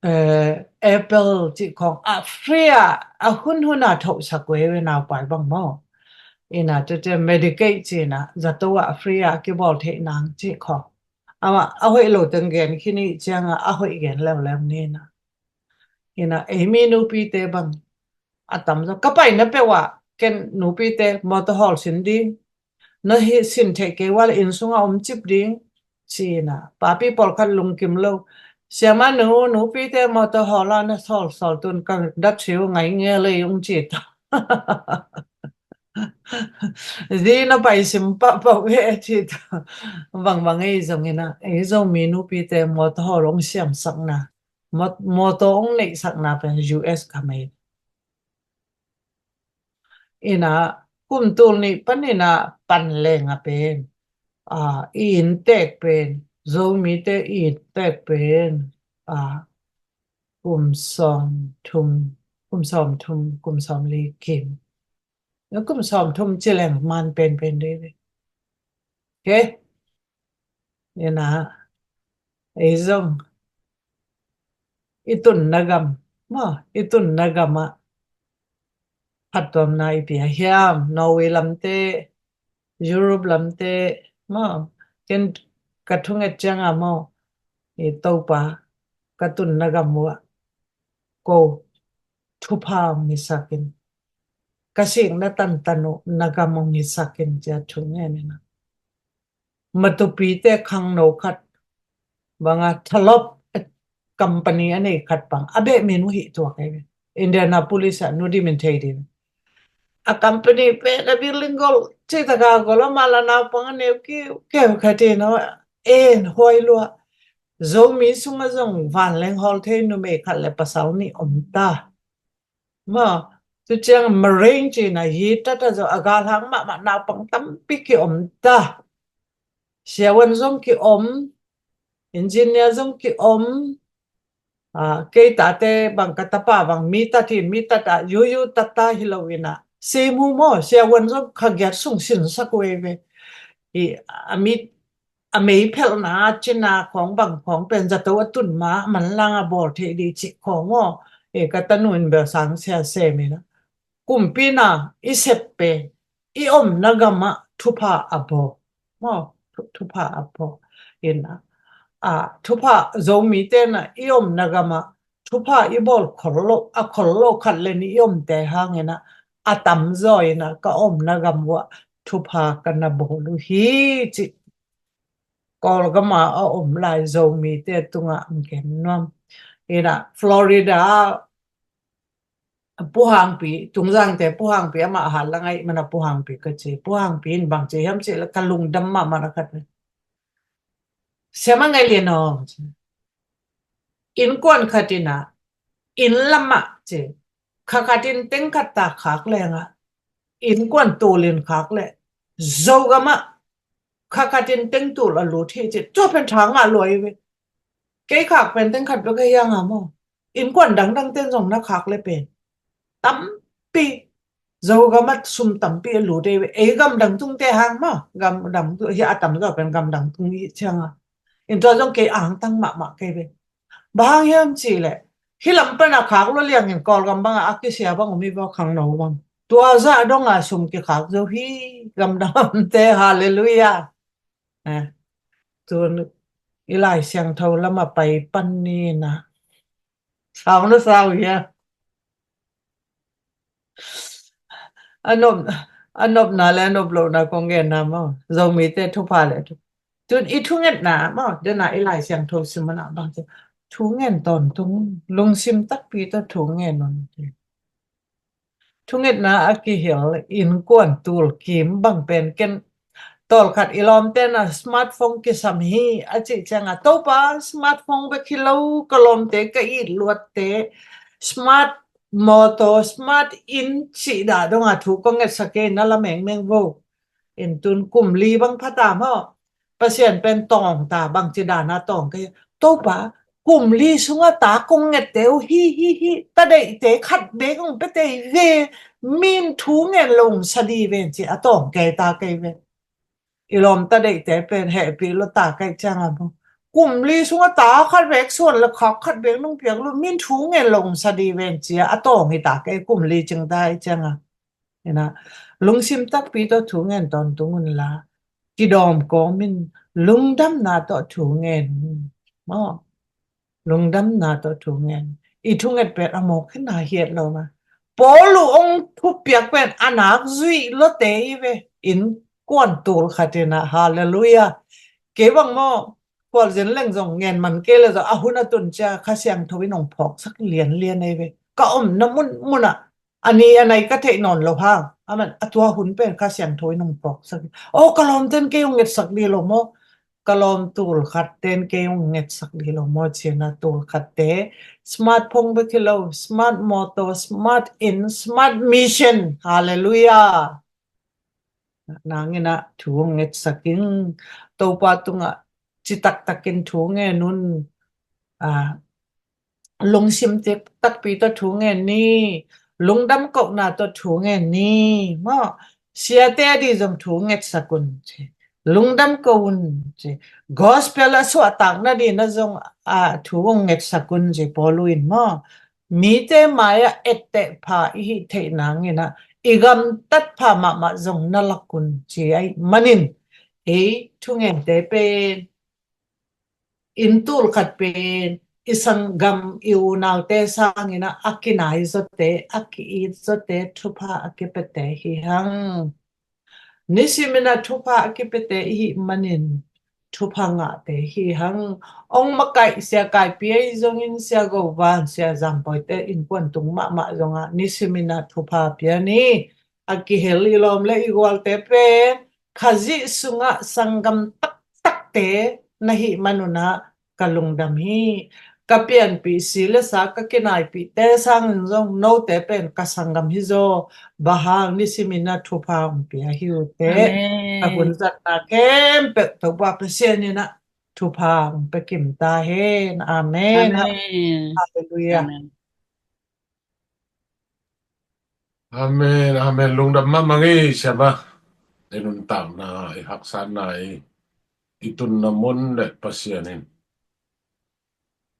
eh, apple cih khawng a free a, a hunhun a thohsak uh ei ve, naupai bang maw. In ah tute Medicaid ci in ah, zato a free a kibawl theih nang cih khawng. Amah a hoih lo teng gen khin i ciang a, a hoih gen leuleu ni in ah. In ah, ei mi nupite bang a tamzaw ka paina peuh ah, ken nupite mawtaw hawl sin ding, na hi sin theih kei ua le inn sungah om cip ding, ci in ah, papi pawlkhat lungkim lo, Siama nu, nupite mawtaw hawl a na sawl sawl tun ka dat si uh ngai nge lei ung ci ta. Zi na pai sim pahpah ve ci ta. Bangbang ei zong in ah, ei Zomi nupite mawtaw hawl ong siamsakna, maw-, mawtaw ong neihsakna pen U S ka mei. In ah, kum tul nih pan in ah pan leng a pen, ah, i inntek pen, Zomite i inntek pen, ah, kum sawm thum, kum sawm thum, kum sawm li kim. Na kum sawm thum ci leng man penpen dei ve. Okay? In ah, ei zong i tunna gam, maw, i tunna gam ah phattuamna i pia hiam, Norway lamte, Europe lamte, maw, ken ka thunget ciang a maw, i Topa, ka tunna gam uh ah ko thupha ong hisak in, ka sikna tantan uh na gam ong hisak in, ci a thungen in ah. Matupite khangno khat, bang a Thalop company a nei khat bang, a beh min uh hih tuak ei ve. Indianapolis ah, Nu Dim in thei ding. A company pen a building gol, ci taka gol a, mah la naupang a neu kiu, keu khat in a, en huai lua. Zomi sungah zong vanleng hawl thei numei khat le pasal nih om ta. Maw, tu ciang Marine ci in ah, hi tata zong a galhang mahmah naupang tampi ki om ta. Siavuan zong ki om, engineer zong ki om. Ah, kei tate bang, ka tapa bang mi tat hi, mi tat ah, yuyu tat ta hi lo in ah, simu maw, siavuan zong kha giat sung sinsak uh ei ve. I, a mi a meiphelhna, a cina khawng bang khawng pen zato a tun ma, a manlang a bawl theih ding cih khawng aw. E, ka tanu in belsang sia sem in a, kumpi na i sep pen, i omna gamah thupha a bawl. Maw, thu-, thupha a bawl. In a, a, thupha Zomite na i omna gam ah thupha i bawl khol lo, a khol lo khat le nih i omte hangin ah a tamzaw in ah ka omna gam uah thupha ka na bawl uh hi, cih Kawlgam ah a om lai Zomite tungah ang gen nuam. In ah Florida ah Pu Hangpi, Tungzangte Pu Hangpi, amah a hat lang ahih man a Pu Hangpi ka ci. Pu Hangpi in bang ci hiam cih leh ka lungdam mahmah a khat ve. Siamah Ngaih Lian aw, ci. Innkuan khat in ah, inn lam ah, ci, kha khat in teng khat ta khak leng ah, innkuan tul in khak leh, Zogam ah kha khat in teng tul a lut hi, ci. Tua pen tha ngah lua hi ve. Kei khak pen teng khat bek ahi hang a maw, innkuan dangdang ten zong na khak le pen tampi, Zogam ah sum tampi a lut hi ve. Ei gamdang tungte hang maw, gamdang tung hi, a tamzaw pen gamdang tung hi ciang a, in tua zong kei angtang mahmah kei ve. Bang hang hiam cih leh, hih lam pan a khak lua liangin Kawlgam bang ah a kisia bang om hi vaw, khangno bang. Tua zah dong a sum kikhak zo hi, gamdangte. Halleluiah. Eh, tun i Lai Siangtho lam ah pai pan ni na. Sau na sau hia? A nop, a nopna le a nop lohna kong genna maw, Zomite thupha le thu. Tun i thungetna maw, den a i Lai Siangtho sim un ah bang ci, thu ngen tawntung, lungsim takpi tawh thu ngen un. Thungetna a kihel innkuan tul kim bang pen ken tawlkhat i lawmte na smartphone kisam hi a cih ciang a, Topa, smartphone bek hi lo, ka lawmte, ka it luatte smart mawtaw, smart inn cih dah dong a thu kong ngetsak hi, na la mengmeng vo. In tun kum li bang pha ta maw, Pasian pen tawng ta, bangci dan a tawng kei? Topa, kum li sungah ta kong ngette uh hi, hi, hi, ta deihte khat bek hong pia tei ve, min thu ngen lo hong sa di ven, ci a tawng kei ta kei ve. I lawm ta deihte pen hehpih lo ta kei ciang a maw, kum li sungah ta khat bek suan le khak khat bek nong piak lo, min thu ngen lo hong sa di ven, ci a tawng hi ta kei, kum li cing ta hi ciang a. Ina, lungsim takpi tawh thu ngen tawntung un la, kidawm kawm in lungdamna tawh thu ngen un. Maw, lungdamna tawh thu ngen. I thunget pen a mawk khin a hiat lo ma. Paul uh hong thupiak pen a nak zuih lote i ve. Innkuan tul khat in ah, halleluiah. Kei bang maw, khualzin leng zong ngen man kei le zong a hun a tun ciang Kha Siangtho in hong phawksak lianlian ei ve. Ka omna munmun ah a ni a nai ka theih nawn lo hang, a man a tua hun pen Kha Siangtho in hong phawksak. Aw, ka lawmten kei hong ngetsak dih lo maw? Ka lawm tul khatten kei hong ngetsak dih lo maw? Ci-in a tul khatte smartphone bek hi lo, smart mawtaw, smart inn, smart mission. Halleluiah. Nangin ah thu hong ngetsak in, Topa tungah citak takin thu ngen un. A, lungsim takpi tawh thu ngen ni, lungdam kohna tawh thu ngen ni. Maw, siate ading zong thu ngetsak un, ci. Lungdam ko un, ci. Gospel a suahtak nading na zong, a, thu hong ngetsak un, ci Paul uh in maw. Mite mai-ah etteh pha i hih theih nangin ah i gamtat pha mahmah zong na lak un, ci ahih manin ei thungente pen, inn tul khat pen i sanggam, i unaute sangin ah a kinai zawte, a ki-it zawte, thupha a kipiate hi hang. Nisimin ah thupha a kipiate i hih manin thupha ngahte hi hang. Hong makaih Sia Kaipi ahi zongin, Sia Govan, Sia Zampawite innkuan tung mahmah zongah nisimin ah thupha pia ni. A kihel i lawm le i gualte pen Khazih sungah sanggam taktakte na hih man un ah ka lungdam hi. Ka pianpih si le sa, ka kinaipihte sangin zong note pen ka sanggam hi zaw. Bang hang, nisimin ah thupha hong pia hi uh teh. Amen. Ka hun zatna khempeuh Topa Pasian in ah thupha hong pia kim ta hen. Amen. Amen. Halleluiah. Amen. Amen, amen. Lungdam mahmah ing ei, siapa. I nuntakna, i haksatna, i, i tunna mun le Pasian in.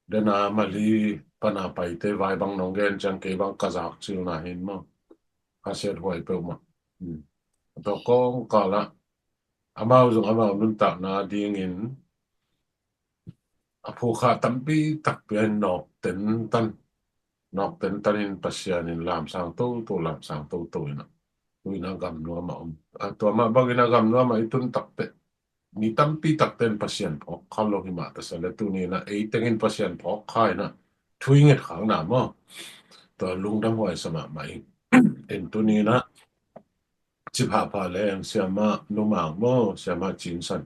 Dena mali pana paite vai bang nong gen ciang kei bang ka zak cilna hin maw. Ka siathuai peuhmah. Hmm. Tua kong kala amau zong amau nuntakna dingin a phukha tampi takpi a in nawk tentan, nawk tentan in Pasian in lamsang toto, lamsang toto in a, tu in a gam nuam a om. A, tua mah bangin a gam nuam a i tun takteh, mi tampi takte in Pasian phawk kha lo hi mah ta sa le, tuni in a ei tengin Pasian phawk kha in a thu i nget khak na maw. Tua lungdam huai sa mahmah ing. In tuni in a ci phapha leng Siamah Nu Mang maw, Siamah Cin San,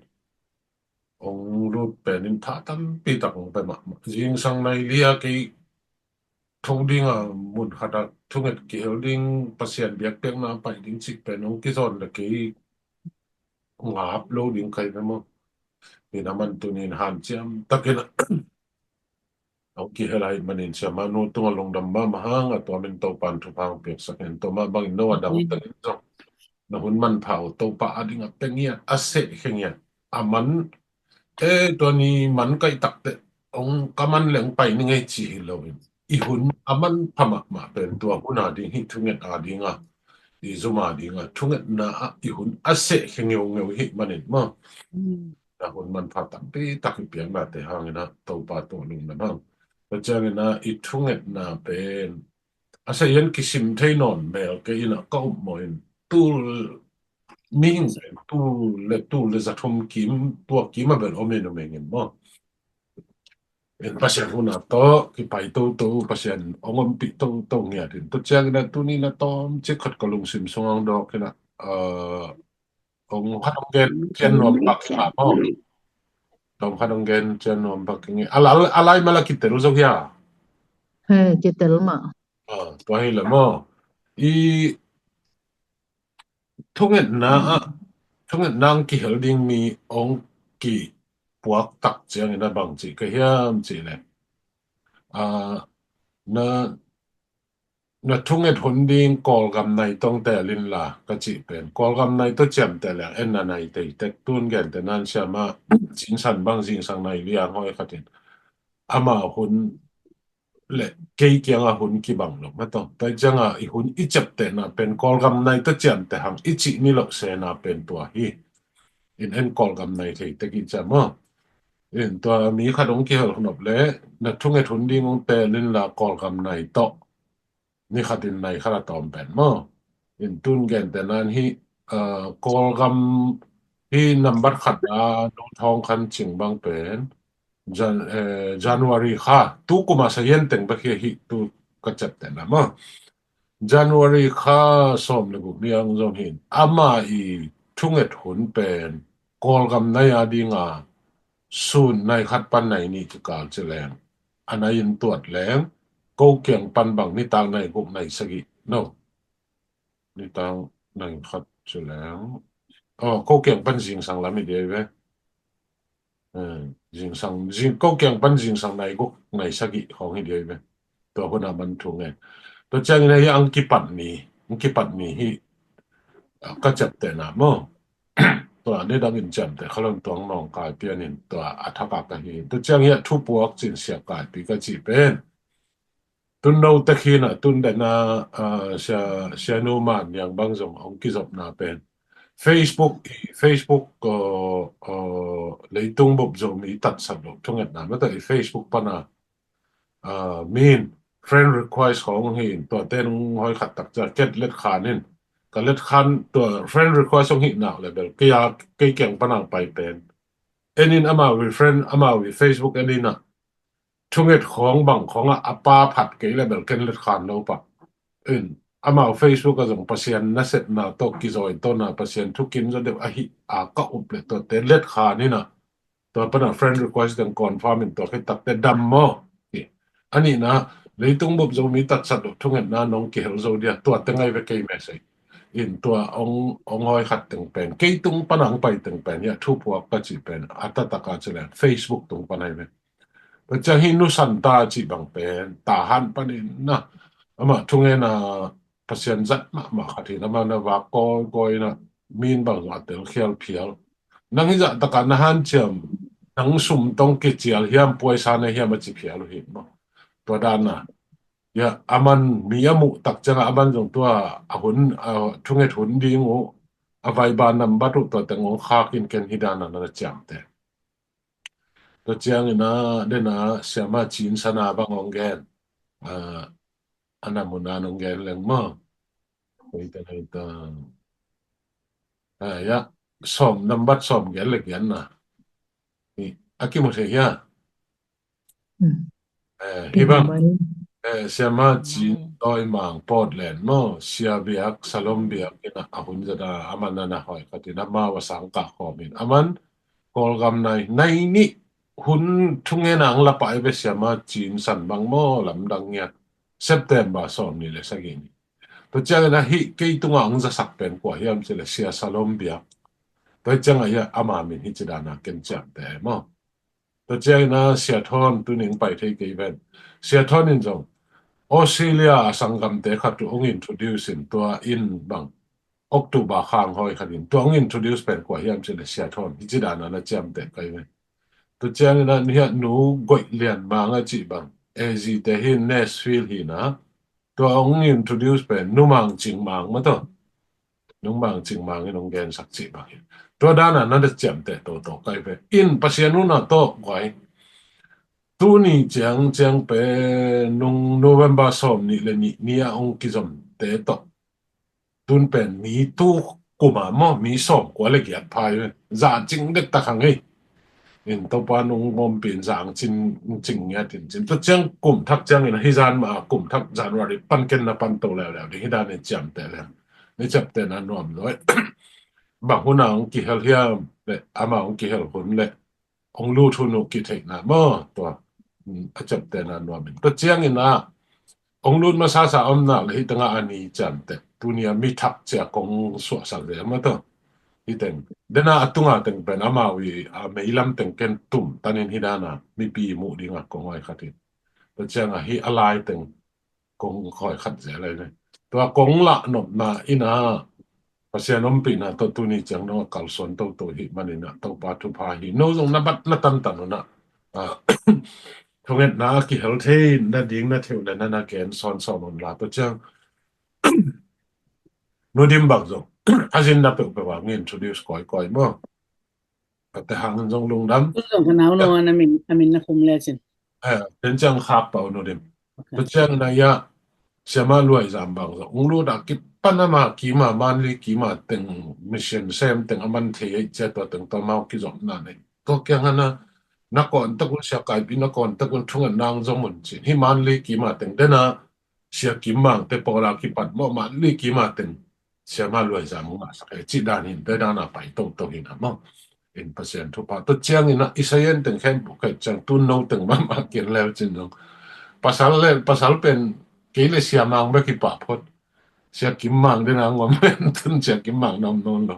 ong lut pen in tha tampi tak ong pe mahmah. Zingsang nai li a kei tho ding a, mun khat a thunget kihel ding, Pasian biakpiakna pai ding cih pen ong kizawn le kei ngap lo ding kai ve maw. Hi na man tuni in hanciam takin a ong kihel ahih manin Siamah Nu tungah lungdam mahmah hang, a tua min Topa'n thupha ong piaksak hen. Tua mah bangin no a dang tengin zong na hun manpha uh Topa a ding a pe ngiat, a seh khe ngiat, a man, e, tua ni man kai takteh ong ka man leng pai ni ngei ci hi lo in, i hun a manpha mahmah pen tua hun a ding hi, thunget a ding a, i zum a ding a thungetna ah i hun a seh khe ngeungeu hi manin maw. Na hun manpha tampi tak i piaknate hangin a Topa tungah lungdam hang. Tua ciangin a i thungetna pen a seh in kisim thei nawn mel kei in a ka upmawh in, tul mihing pen tul le tul le za thum kim, tua kim a bel om in, om ing in maw. In Pasian hun a tawh kipai toto, Pasian ong ompih toto ngiat in, tua ciangin a tuni in a tawmcik khat ka lungsim sungah ong dawk in a, a, ong khat ong gen cian nuam pak in a maw. Tawm khat ong gen cian nuam pak in a, a lai, a lai mah la kitel zo hia? He, kitel mah. A, tua hi le maw. I thungetna ah, thungetna ang kihel ding mi ong kipuak tak ciangin a bang cih ka hiam cih leh, a, na, na thunget hun ding Kawlgam nai tawh tel in la ka cih pen, Kawlgam nai tawh ciamteh leng en na nai tei tek, tun gente nan Siamah Cin San bang zingsang nai li a hong hoi khat in, ama hun le kei kiangah hun kibang lo mah tawh. Tua ciangah i hun i ciaptehna pen Kawlgam nai tawh ciamteh hang i cih ni loh sena pen tua hi. In en Kawlgam nai thei tek i ciam maw. In tua mi khat ong kihel nop le na thunget hun ding ong tel in la Kawlgam nai tawh. Ni khat in nai khat a tawm pen maw. In tun gente nan hi, a, Kawlgam hi nambat khat a, no thawng khan cing bang pen Jan-, eh, January kha, tu kum a sa hian teng bek hi, hi tu ka ciaptehna maw. January kha sawm le guk ni ang zong hin ama i thunget hun pen Kawlgam nai a ding a, sun nai khat pan nai nih kikal ci leng, a nai in tuat leng, ko kiang pan bang nitak nai guk nai sagih, no. Nitak nai khat ci leng, oh, ko kiang pan zingsang lam hi dei ve. Eh, zingsang, zing, ko kiang pan zingsang nai guk nai sagih khawng hi dei ve. Tua hun a man thu ngen. Tua ciangin a hi ang kipat ni, ang kipat ni hi, a, ka ciaptehna maw. Tua ni dangin ciamteh kha lo in tua ang nawngkai pian in tua a thak a ka hi. Tua ciang hi a thupuak cin sia kaipi ka cih pen. Tun no tek hi na, tun dena, a, sia, sia Nu Man Niang bang zong ong kizopna pen. Facebook, Facebook, a, a, leitung bup Zomi tatsat lo thungetna mah tawh i Facebook pana, a, min friend request khawng hi in, tua ten hong hoi khat tak cia ket let khan in, ka let khan tua friend request hong hi nak le bel kei a, kei kiang pana pai pen. En in amau i friend, amau i Facebook en in a, thunget khawng bang khawng a, a pa phat kei le bel ken let khan lo pah. In, amau Facebook a zong Pasian nasepna tawh kizawi tawh na Pasian thukim zaw deuh ahi a ka up le tua te let khan in a, tua pana friend request deng confirm in tua khit takte dam maw? Hi. A nihna, leitung bup Zomi tatsat uh thungetna nong kihel zo dia, tua te ngai ve kei message. In tua ong, ong hoi khat teng pen, kei tung pana ong pai teng pen, ya thupuak ka cih pen, a taktak a ci leng, Facebook tung pana hi ve. Tua ciang hi Nu Santa cih bang pen, Tahan panin na, amah thungetna Pasian zat mahmah khat hi na, amah na vak kawikawi na, min bang zong a telkhial phial. Nang hi zah taka na hanciam, nang sum tawh kicial hiam, puaisa na hiam a ci phial uh hi maw. Tua dan a, ya, aman mi a muh tak ciang a, aman zong tua a hun, a thunget hun ding uh, a vaiba nambat uh tua teng ong khak in ken hi dan a na ciamteh. Tua ciangin a, den a siama Cin Sana bang hong gen. A, a na mun a hong gen leng maw. Koi ta, koi ta. A, ya, sawm, nambat sawm gen le gen na. Hi, a kimu thei hia? Hmm. Eh, hi bang. Number. Eh, siama Cin Tawi Mang Portland maw, sia biak, Salom biak in a hun zat a, aman a na hoi khat in amau a sang kah khawm in. Aman Kawlgam nai, nai nih hun thungen a hong la pai ve siama Cin San bang maw, lamdang ngiat. September sawm nih le sagih ni. Tua ciangin a hih kei tungah hong zasak pen kua hiam cih le sia Salom biak. Tua ciangah hia ama min hi ci dan a ken ciamteh maw. Tua ciangin a Sia Thawn tuni hong pai thei kei ven. Sia Thawn in zong Australia a sanggamte khat uh hong introduce in tua in bang October khang hoi khat in tua hong introduce pen kua hiam cih le Sia Thawn hi ci dan a na ciamteh kei ven. Tua ciangin a nih a Nu Goih Lian Mang a cih bang A Z te hi Nashville hi na. Tua hong introduce pen Nu Mang Cing Mang maw tua. Nu Mang Cing Mang in hong gensak cih bang hi. Tua dan a na ciamteh toto kei ve. In Pasian hun a tawh guai. Tuni ciang ciang pen nung November sawm nih le nih ni a hong kizomte tawh. Tun pen mi tu kuma maw, mi sawm kua le giat phai ve. Za cing dek tak hang hi. In Topa nung bawmpi in zang cin, cing ngiat in cin. Tua ciang kum thak ciangin hi zan mah kum thak January pan ken na pan to leuleu ding hi dan in ciamteh leng. Ni ciamteh na nuam lo. Bang hun a hong kihel hiam le, ama hong kihel hun le, hong lut hun uh kitheihna maw, tua, mm, a ciamteh na nuam in. Tua ciangin a, hong lut masasa om nak le hih tengah a ni ciamteh. Tuni a mi thak cia kong suahsak ve maw tua. Hih teng. Den a a tunga teng pen amau i, a meilam teng ken tum tanin hi dan a, mipi muh ding a kong hoi khat in. Tua ciang a hih a lai teng kong hoi khat zel lai le. Tua kong lah nopna in a, Pasian ompihna tawh tuni ciang dong a kalsuan toto hi manin a, Topa thupha hi. No zong na bat na tantan un a. A, thungetna a kihel thei nading na theuh le na na gen sawnsawn un la tua ciang. Nu Dim bang zong. A zin na peuhpeuh a ngi introduce kawikawi maw. Kate hangin zong lungdam. Zong ka nau lo a na min, a min na khum le cin. Eh, den ciang khak pau Nu Dim. Ok. Tua ciang na ia, siama Luai Zam bang zong. Ung lu da kipan ama kima, Manli kima teng, mission sem teng aman thei ei cia tua teng tua mau kizom na nei. Tua kiang hana, na kon takun sia kaipi na kon takun thungan nang zong mun cin. Hi Manli kima teng dena, sia kim mang te paw la kipat mawh Manli kima teng. Siama Luai Zam hong ngahsak e, cih dan hin, tua dan a pai toto hin a maw. In Pasian thupha. Tua ciangin a, Isaiah in teng khempeuh kei ciang tun no teng mahmah kian leu cin zong. Pasal le, pasal pen kei le siamang bek hi pah phot. Sia kim mang den a ngom pen tun sia kim mang nom nom lo.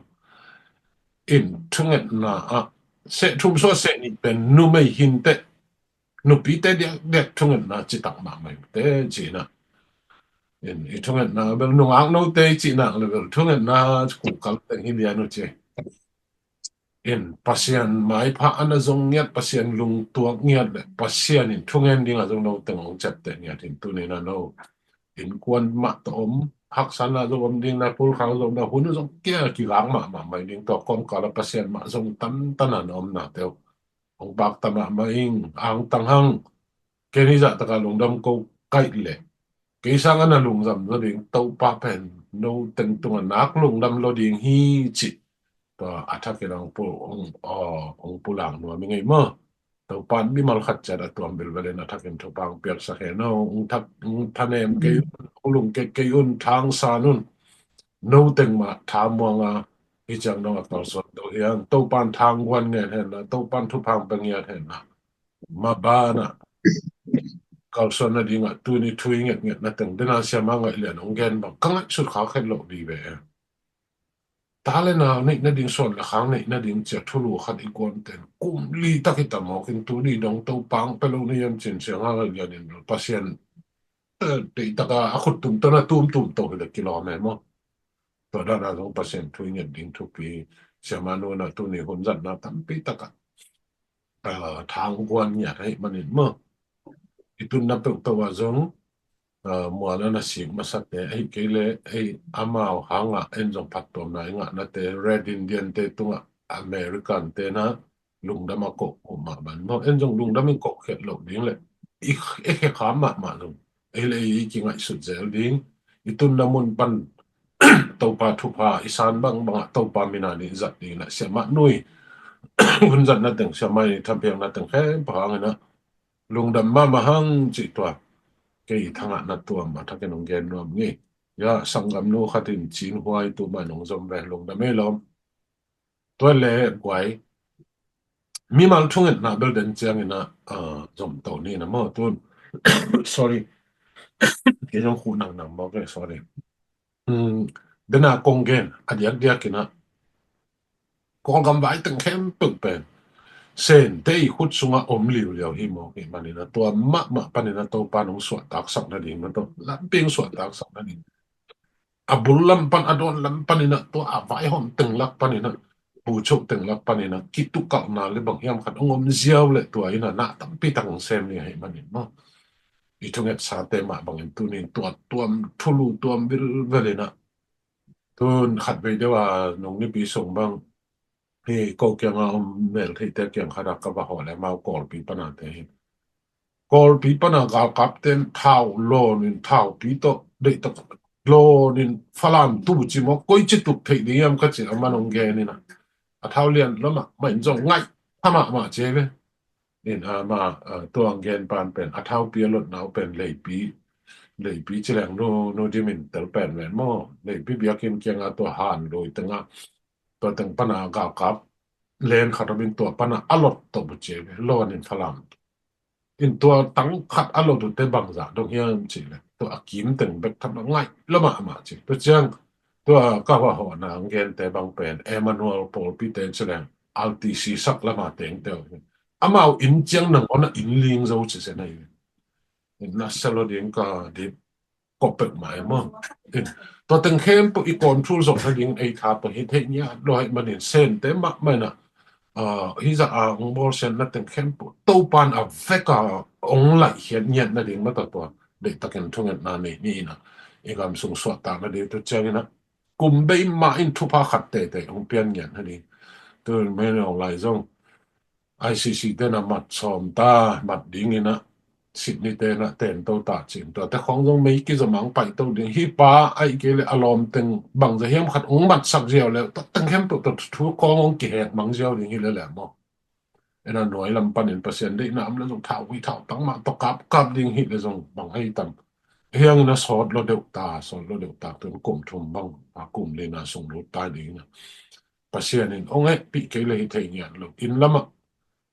In thungetna a, seh thum sua seh nih pen numei hin teh. Nupite diakdiak thungetna citak mahmah te cihna. In, i thungetna bel nungak note i cihna le bel thungetna kukal teng hi lian uh ci. In, Pasian maipha ana zong ngiat, Pasian lungtuak ngiat le Pasian in thungen ding a zong no teng hong ciapteh ngiat in tuni na no. Innkuan mah tawh om, haksatna zong om ding na pulkhang zong na hun zong kia kigak mahmah mai ding tua kawmkal a Pasian mah zong tantan a na omna teuh. Hong pakta mahmah ing, angtang hang. Ken hih zah taka lungdam ko kaih leh. Kei sang a na lungdam lo ding, Topa pen, no teng tunga nak lungdam lo ding hi cih. Tua a thakin hong pu, hong, aw, hong pulang nuam ing ei maw. Topa in mimal khat ciat a tuam bilbel in a thakin thupha hong piaksak hen aw, hong thak, hong thanem kei un, hong lungke kei un, thangsan un. No teng mah thamuang a, hi ciang dong a kalsuan to hiang, Topa in thangguan ngen hen la, Topa in thupha hong pia ngiat hen la. Maban ah kalsuan nadingah tuni thu i ngetngetna teng dena siama ngaih lian hong gen bang ka ngaihsut khak het loh vive. Ta le nau neih nading, suan le khang neih nading cia thulu khat i guan ten kum li tak hi ta mawk in tuni dong Topa hong pia lo na hiam cin sianga ngaih lian in Pasian, eh, deih taka a khut tum tawh na tum tum to hi le kilawm e maw. Tua dana zong Pasian thu i nget ding thupi. Siama nuna tuni hun zatna tampi takah, ah, thang guan ngiat ahih manin maw. I tunna peuh tawh ah zong, ah, mual a na sik masate ahih kei le, ei amau hangah en zong phattuamna i ngahnate, Red Indian te tungah American te na, Lungdam a koh uh mahmah maw. En zong lungdam in koh khiat loh ding le i, i khekham mahmah zong ei le ei kingaihsut zel ding. I tunna mun pan Topa thupha i san bangbangah Topa mina nih zat dingin ah siamah nui hun zatna teng, siamah nih thampiakna teng khempeuh hangin ah lungdam mahmah hang cih tua kei i thangahna tuam a thakin hong gen nuam ngei. Ya, sanggamnu khatin Cin Huai tu mah nong zom ve, lungdam ei lawm. Tua le guai, mimal thungetna bel den ciangin ah, ah, zom to ni na maw tun. Sorry. Kei zong khuh nangnang maw ke, sorry. Um, dena kong gen a diakdiakin ah Kawlgam vai teng khempeuh pen Sente i khut sungah om liuliau hi maw, hi manin ah tua mahmah panin ah Topa nong suahtaksak nading, na to lampi hong suahtaksak nading, a bul lam pan, a dawn lam panin ah, tua a vaihawm teng lak panin ah, bucho teng lak panin ah kitukalhna le bang hiam khat hong om ziau le tua in ah na tampi tak hong sem ni ahi manin maw, i thungetsate mah bangin tunin tua tuam, thulu tuam vilvelin ah. Tun khatvei deuh a nung nipi sung bang hi ko kianga om mel theite kiang khat ah ka va hawh le amau Kawlpi pana te hi. Kawlpi pana galkapten thau lawnin, thaupi tawh deih tak lawnin Falam tu ci maw, koi ci tuk theih ding hiam ka ci a, amah hong genin ah, a thau lian lamah mah in zong ngaih thamah mah ci ve. In ama, ah, tua hong gen pan pen a thaupi a lotna uh pen Leipi, Leipi ci leng nu, nu Dim in tel pen ven maw, Leipi biakinn kianga tua Han Lui tengah tua teng pana galkap len khat om in tua pana a lot tawh bu ci ve, lawnin Falam. In tua tang khat a lot uhte bangzah dong hiam cih le tua a kim teng bek tham a ngaih lamah amah ci. Tua ciang tua ka va hawhna hong gente bang pen Emmanuel pawlpite ci leng R T C sak lama tengte uh hi. Amau inn ciang nangawn a inn ling zo ci se na hi. In na selo ding ka dip kop pek mai maw. In tua teng khempeuh i control zawh nading ei tha tua hi thei ngiat lo ahi manin Sente mahmah in ah, ah, hi zah a hong bawlsiatna teng khempeuh Topan a vek a hong laih khiat ngiat nading mah ta tua deihtakin thungetna nei ni in ah i gam sung suahtak nading tu ciangin ah kum bei mah in thupha khat teitei hong pian ngiat nading. Tun mei nong lai zong I C C te na mat sawm ta, mat dingin ah Sydney te na ten to ta cin. Tuate khong zong mei kizom ang pai to ding. Hi pa ahi kei le a lawm teng bangza hiam khat hong matsak ziau le tua teng khempeuh tua thu khong hong kihek mang ziau ding hi le le maw. Ena nuai lam panin Pasian deihna am le zong thau hui thau tang mah tua kapkap ding hi le zong bang ahi tam. Hiangin a sawt lo deuh ta, sawt lo deuh ta, tun kum thum bang a kum lina sung lut ta dingin ah Pasian in hong hehpih kei le hi thei ngiat lo. Inn lamah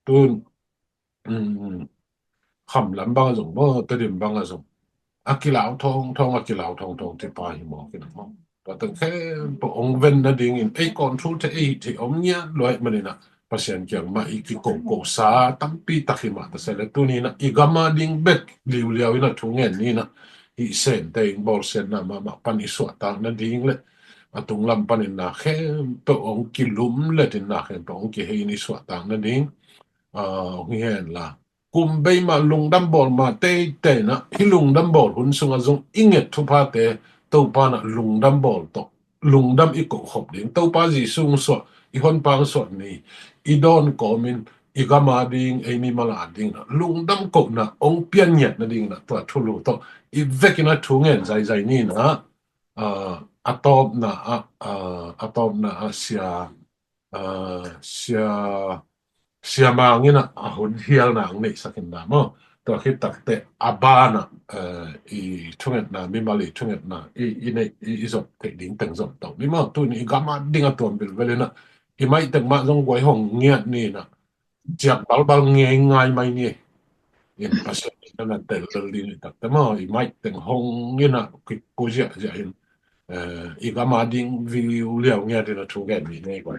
tun, um, Kham lam bang a zong maw, Tedim bang a zong a kilau thawngthawng, a kilau thawngthawng ti pa hi maw, kinang maw. Tua teng khempeuh hong ven nadingin ei control thei, ei hih thei om ngiat lo ahi manin ah Pasian kiang mah i kikoko sa tampi tak hi mah ta se le tuni in ah i gam a ding bek liuliau in ah thu ngen ni in ah hih Sente in bawlsiatna mahmah pan i suahtak nading le a tunglam panin na khempeuh hong kilum letin na khempeuh hong kihei in i suahtak nading, ah, hong hi hen la. Kum bei mah lungdam bawl mah teitei in ah hih lungdam bawl hun sungah zong i nget thuphate Topa in ah lungdam bawl tawh, lungdam i kohkhop ding. Topa Jesu hong suah, i honpa hong suah ni, i dawn kawmin i gam a ding, ei mimal a ding in ah lungdam kohna hong pian ngiat nading in ah tua thulu tawh i vekin ah thu ngen zaizai ni in ah, ah, a tawpna ah, ah, a tawpna ah sia, ah, sia, sia Mang in ah a hun hialna ang neihsak in dah maw. Tua khit takteh a banah, eh, i thungetna, mimal i thungetna i, i neih, i, i zop theih ding teng zom to ni maw. Tuni i gam a ding a tuam bilbel in ah i maih teng mah zong guai hong ngiat ni in ah ciak balbal ngei ngai mai ni. In Pasian in na tel lel ding i takteh maw, i maih teng hong in ah kikpu ziahziah in, eh, i gam a ding viu liau ngiat in ah thu ngen ni ngei guai.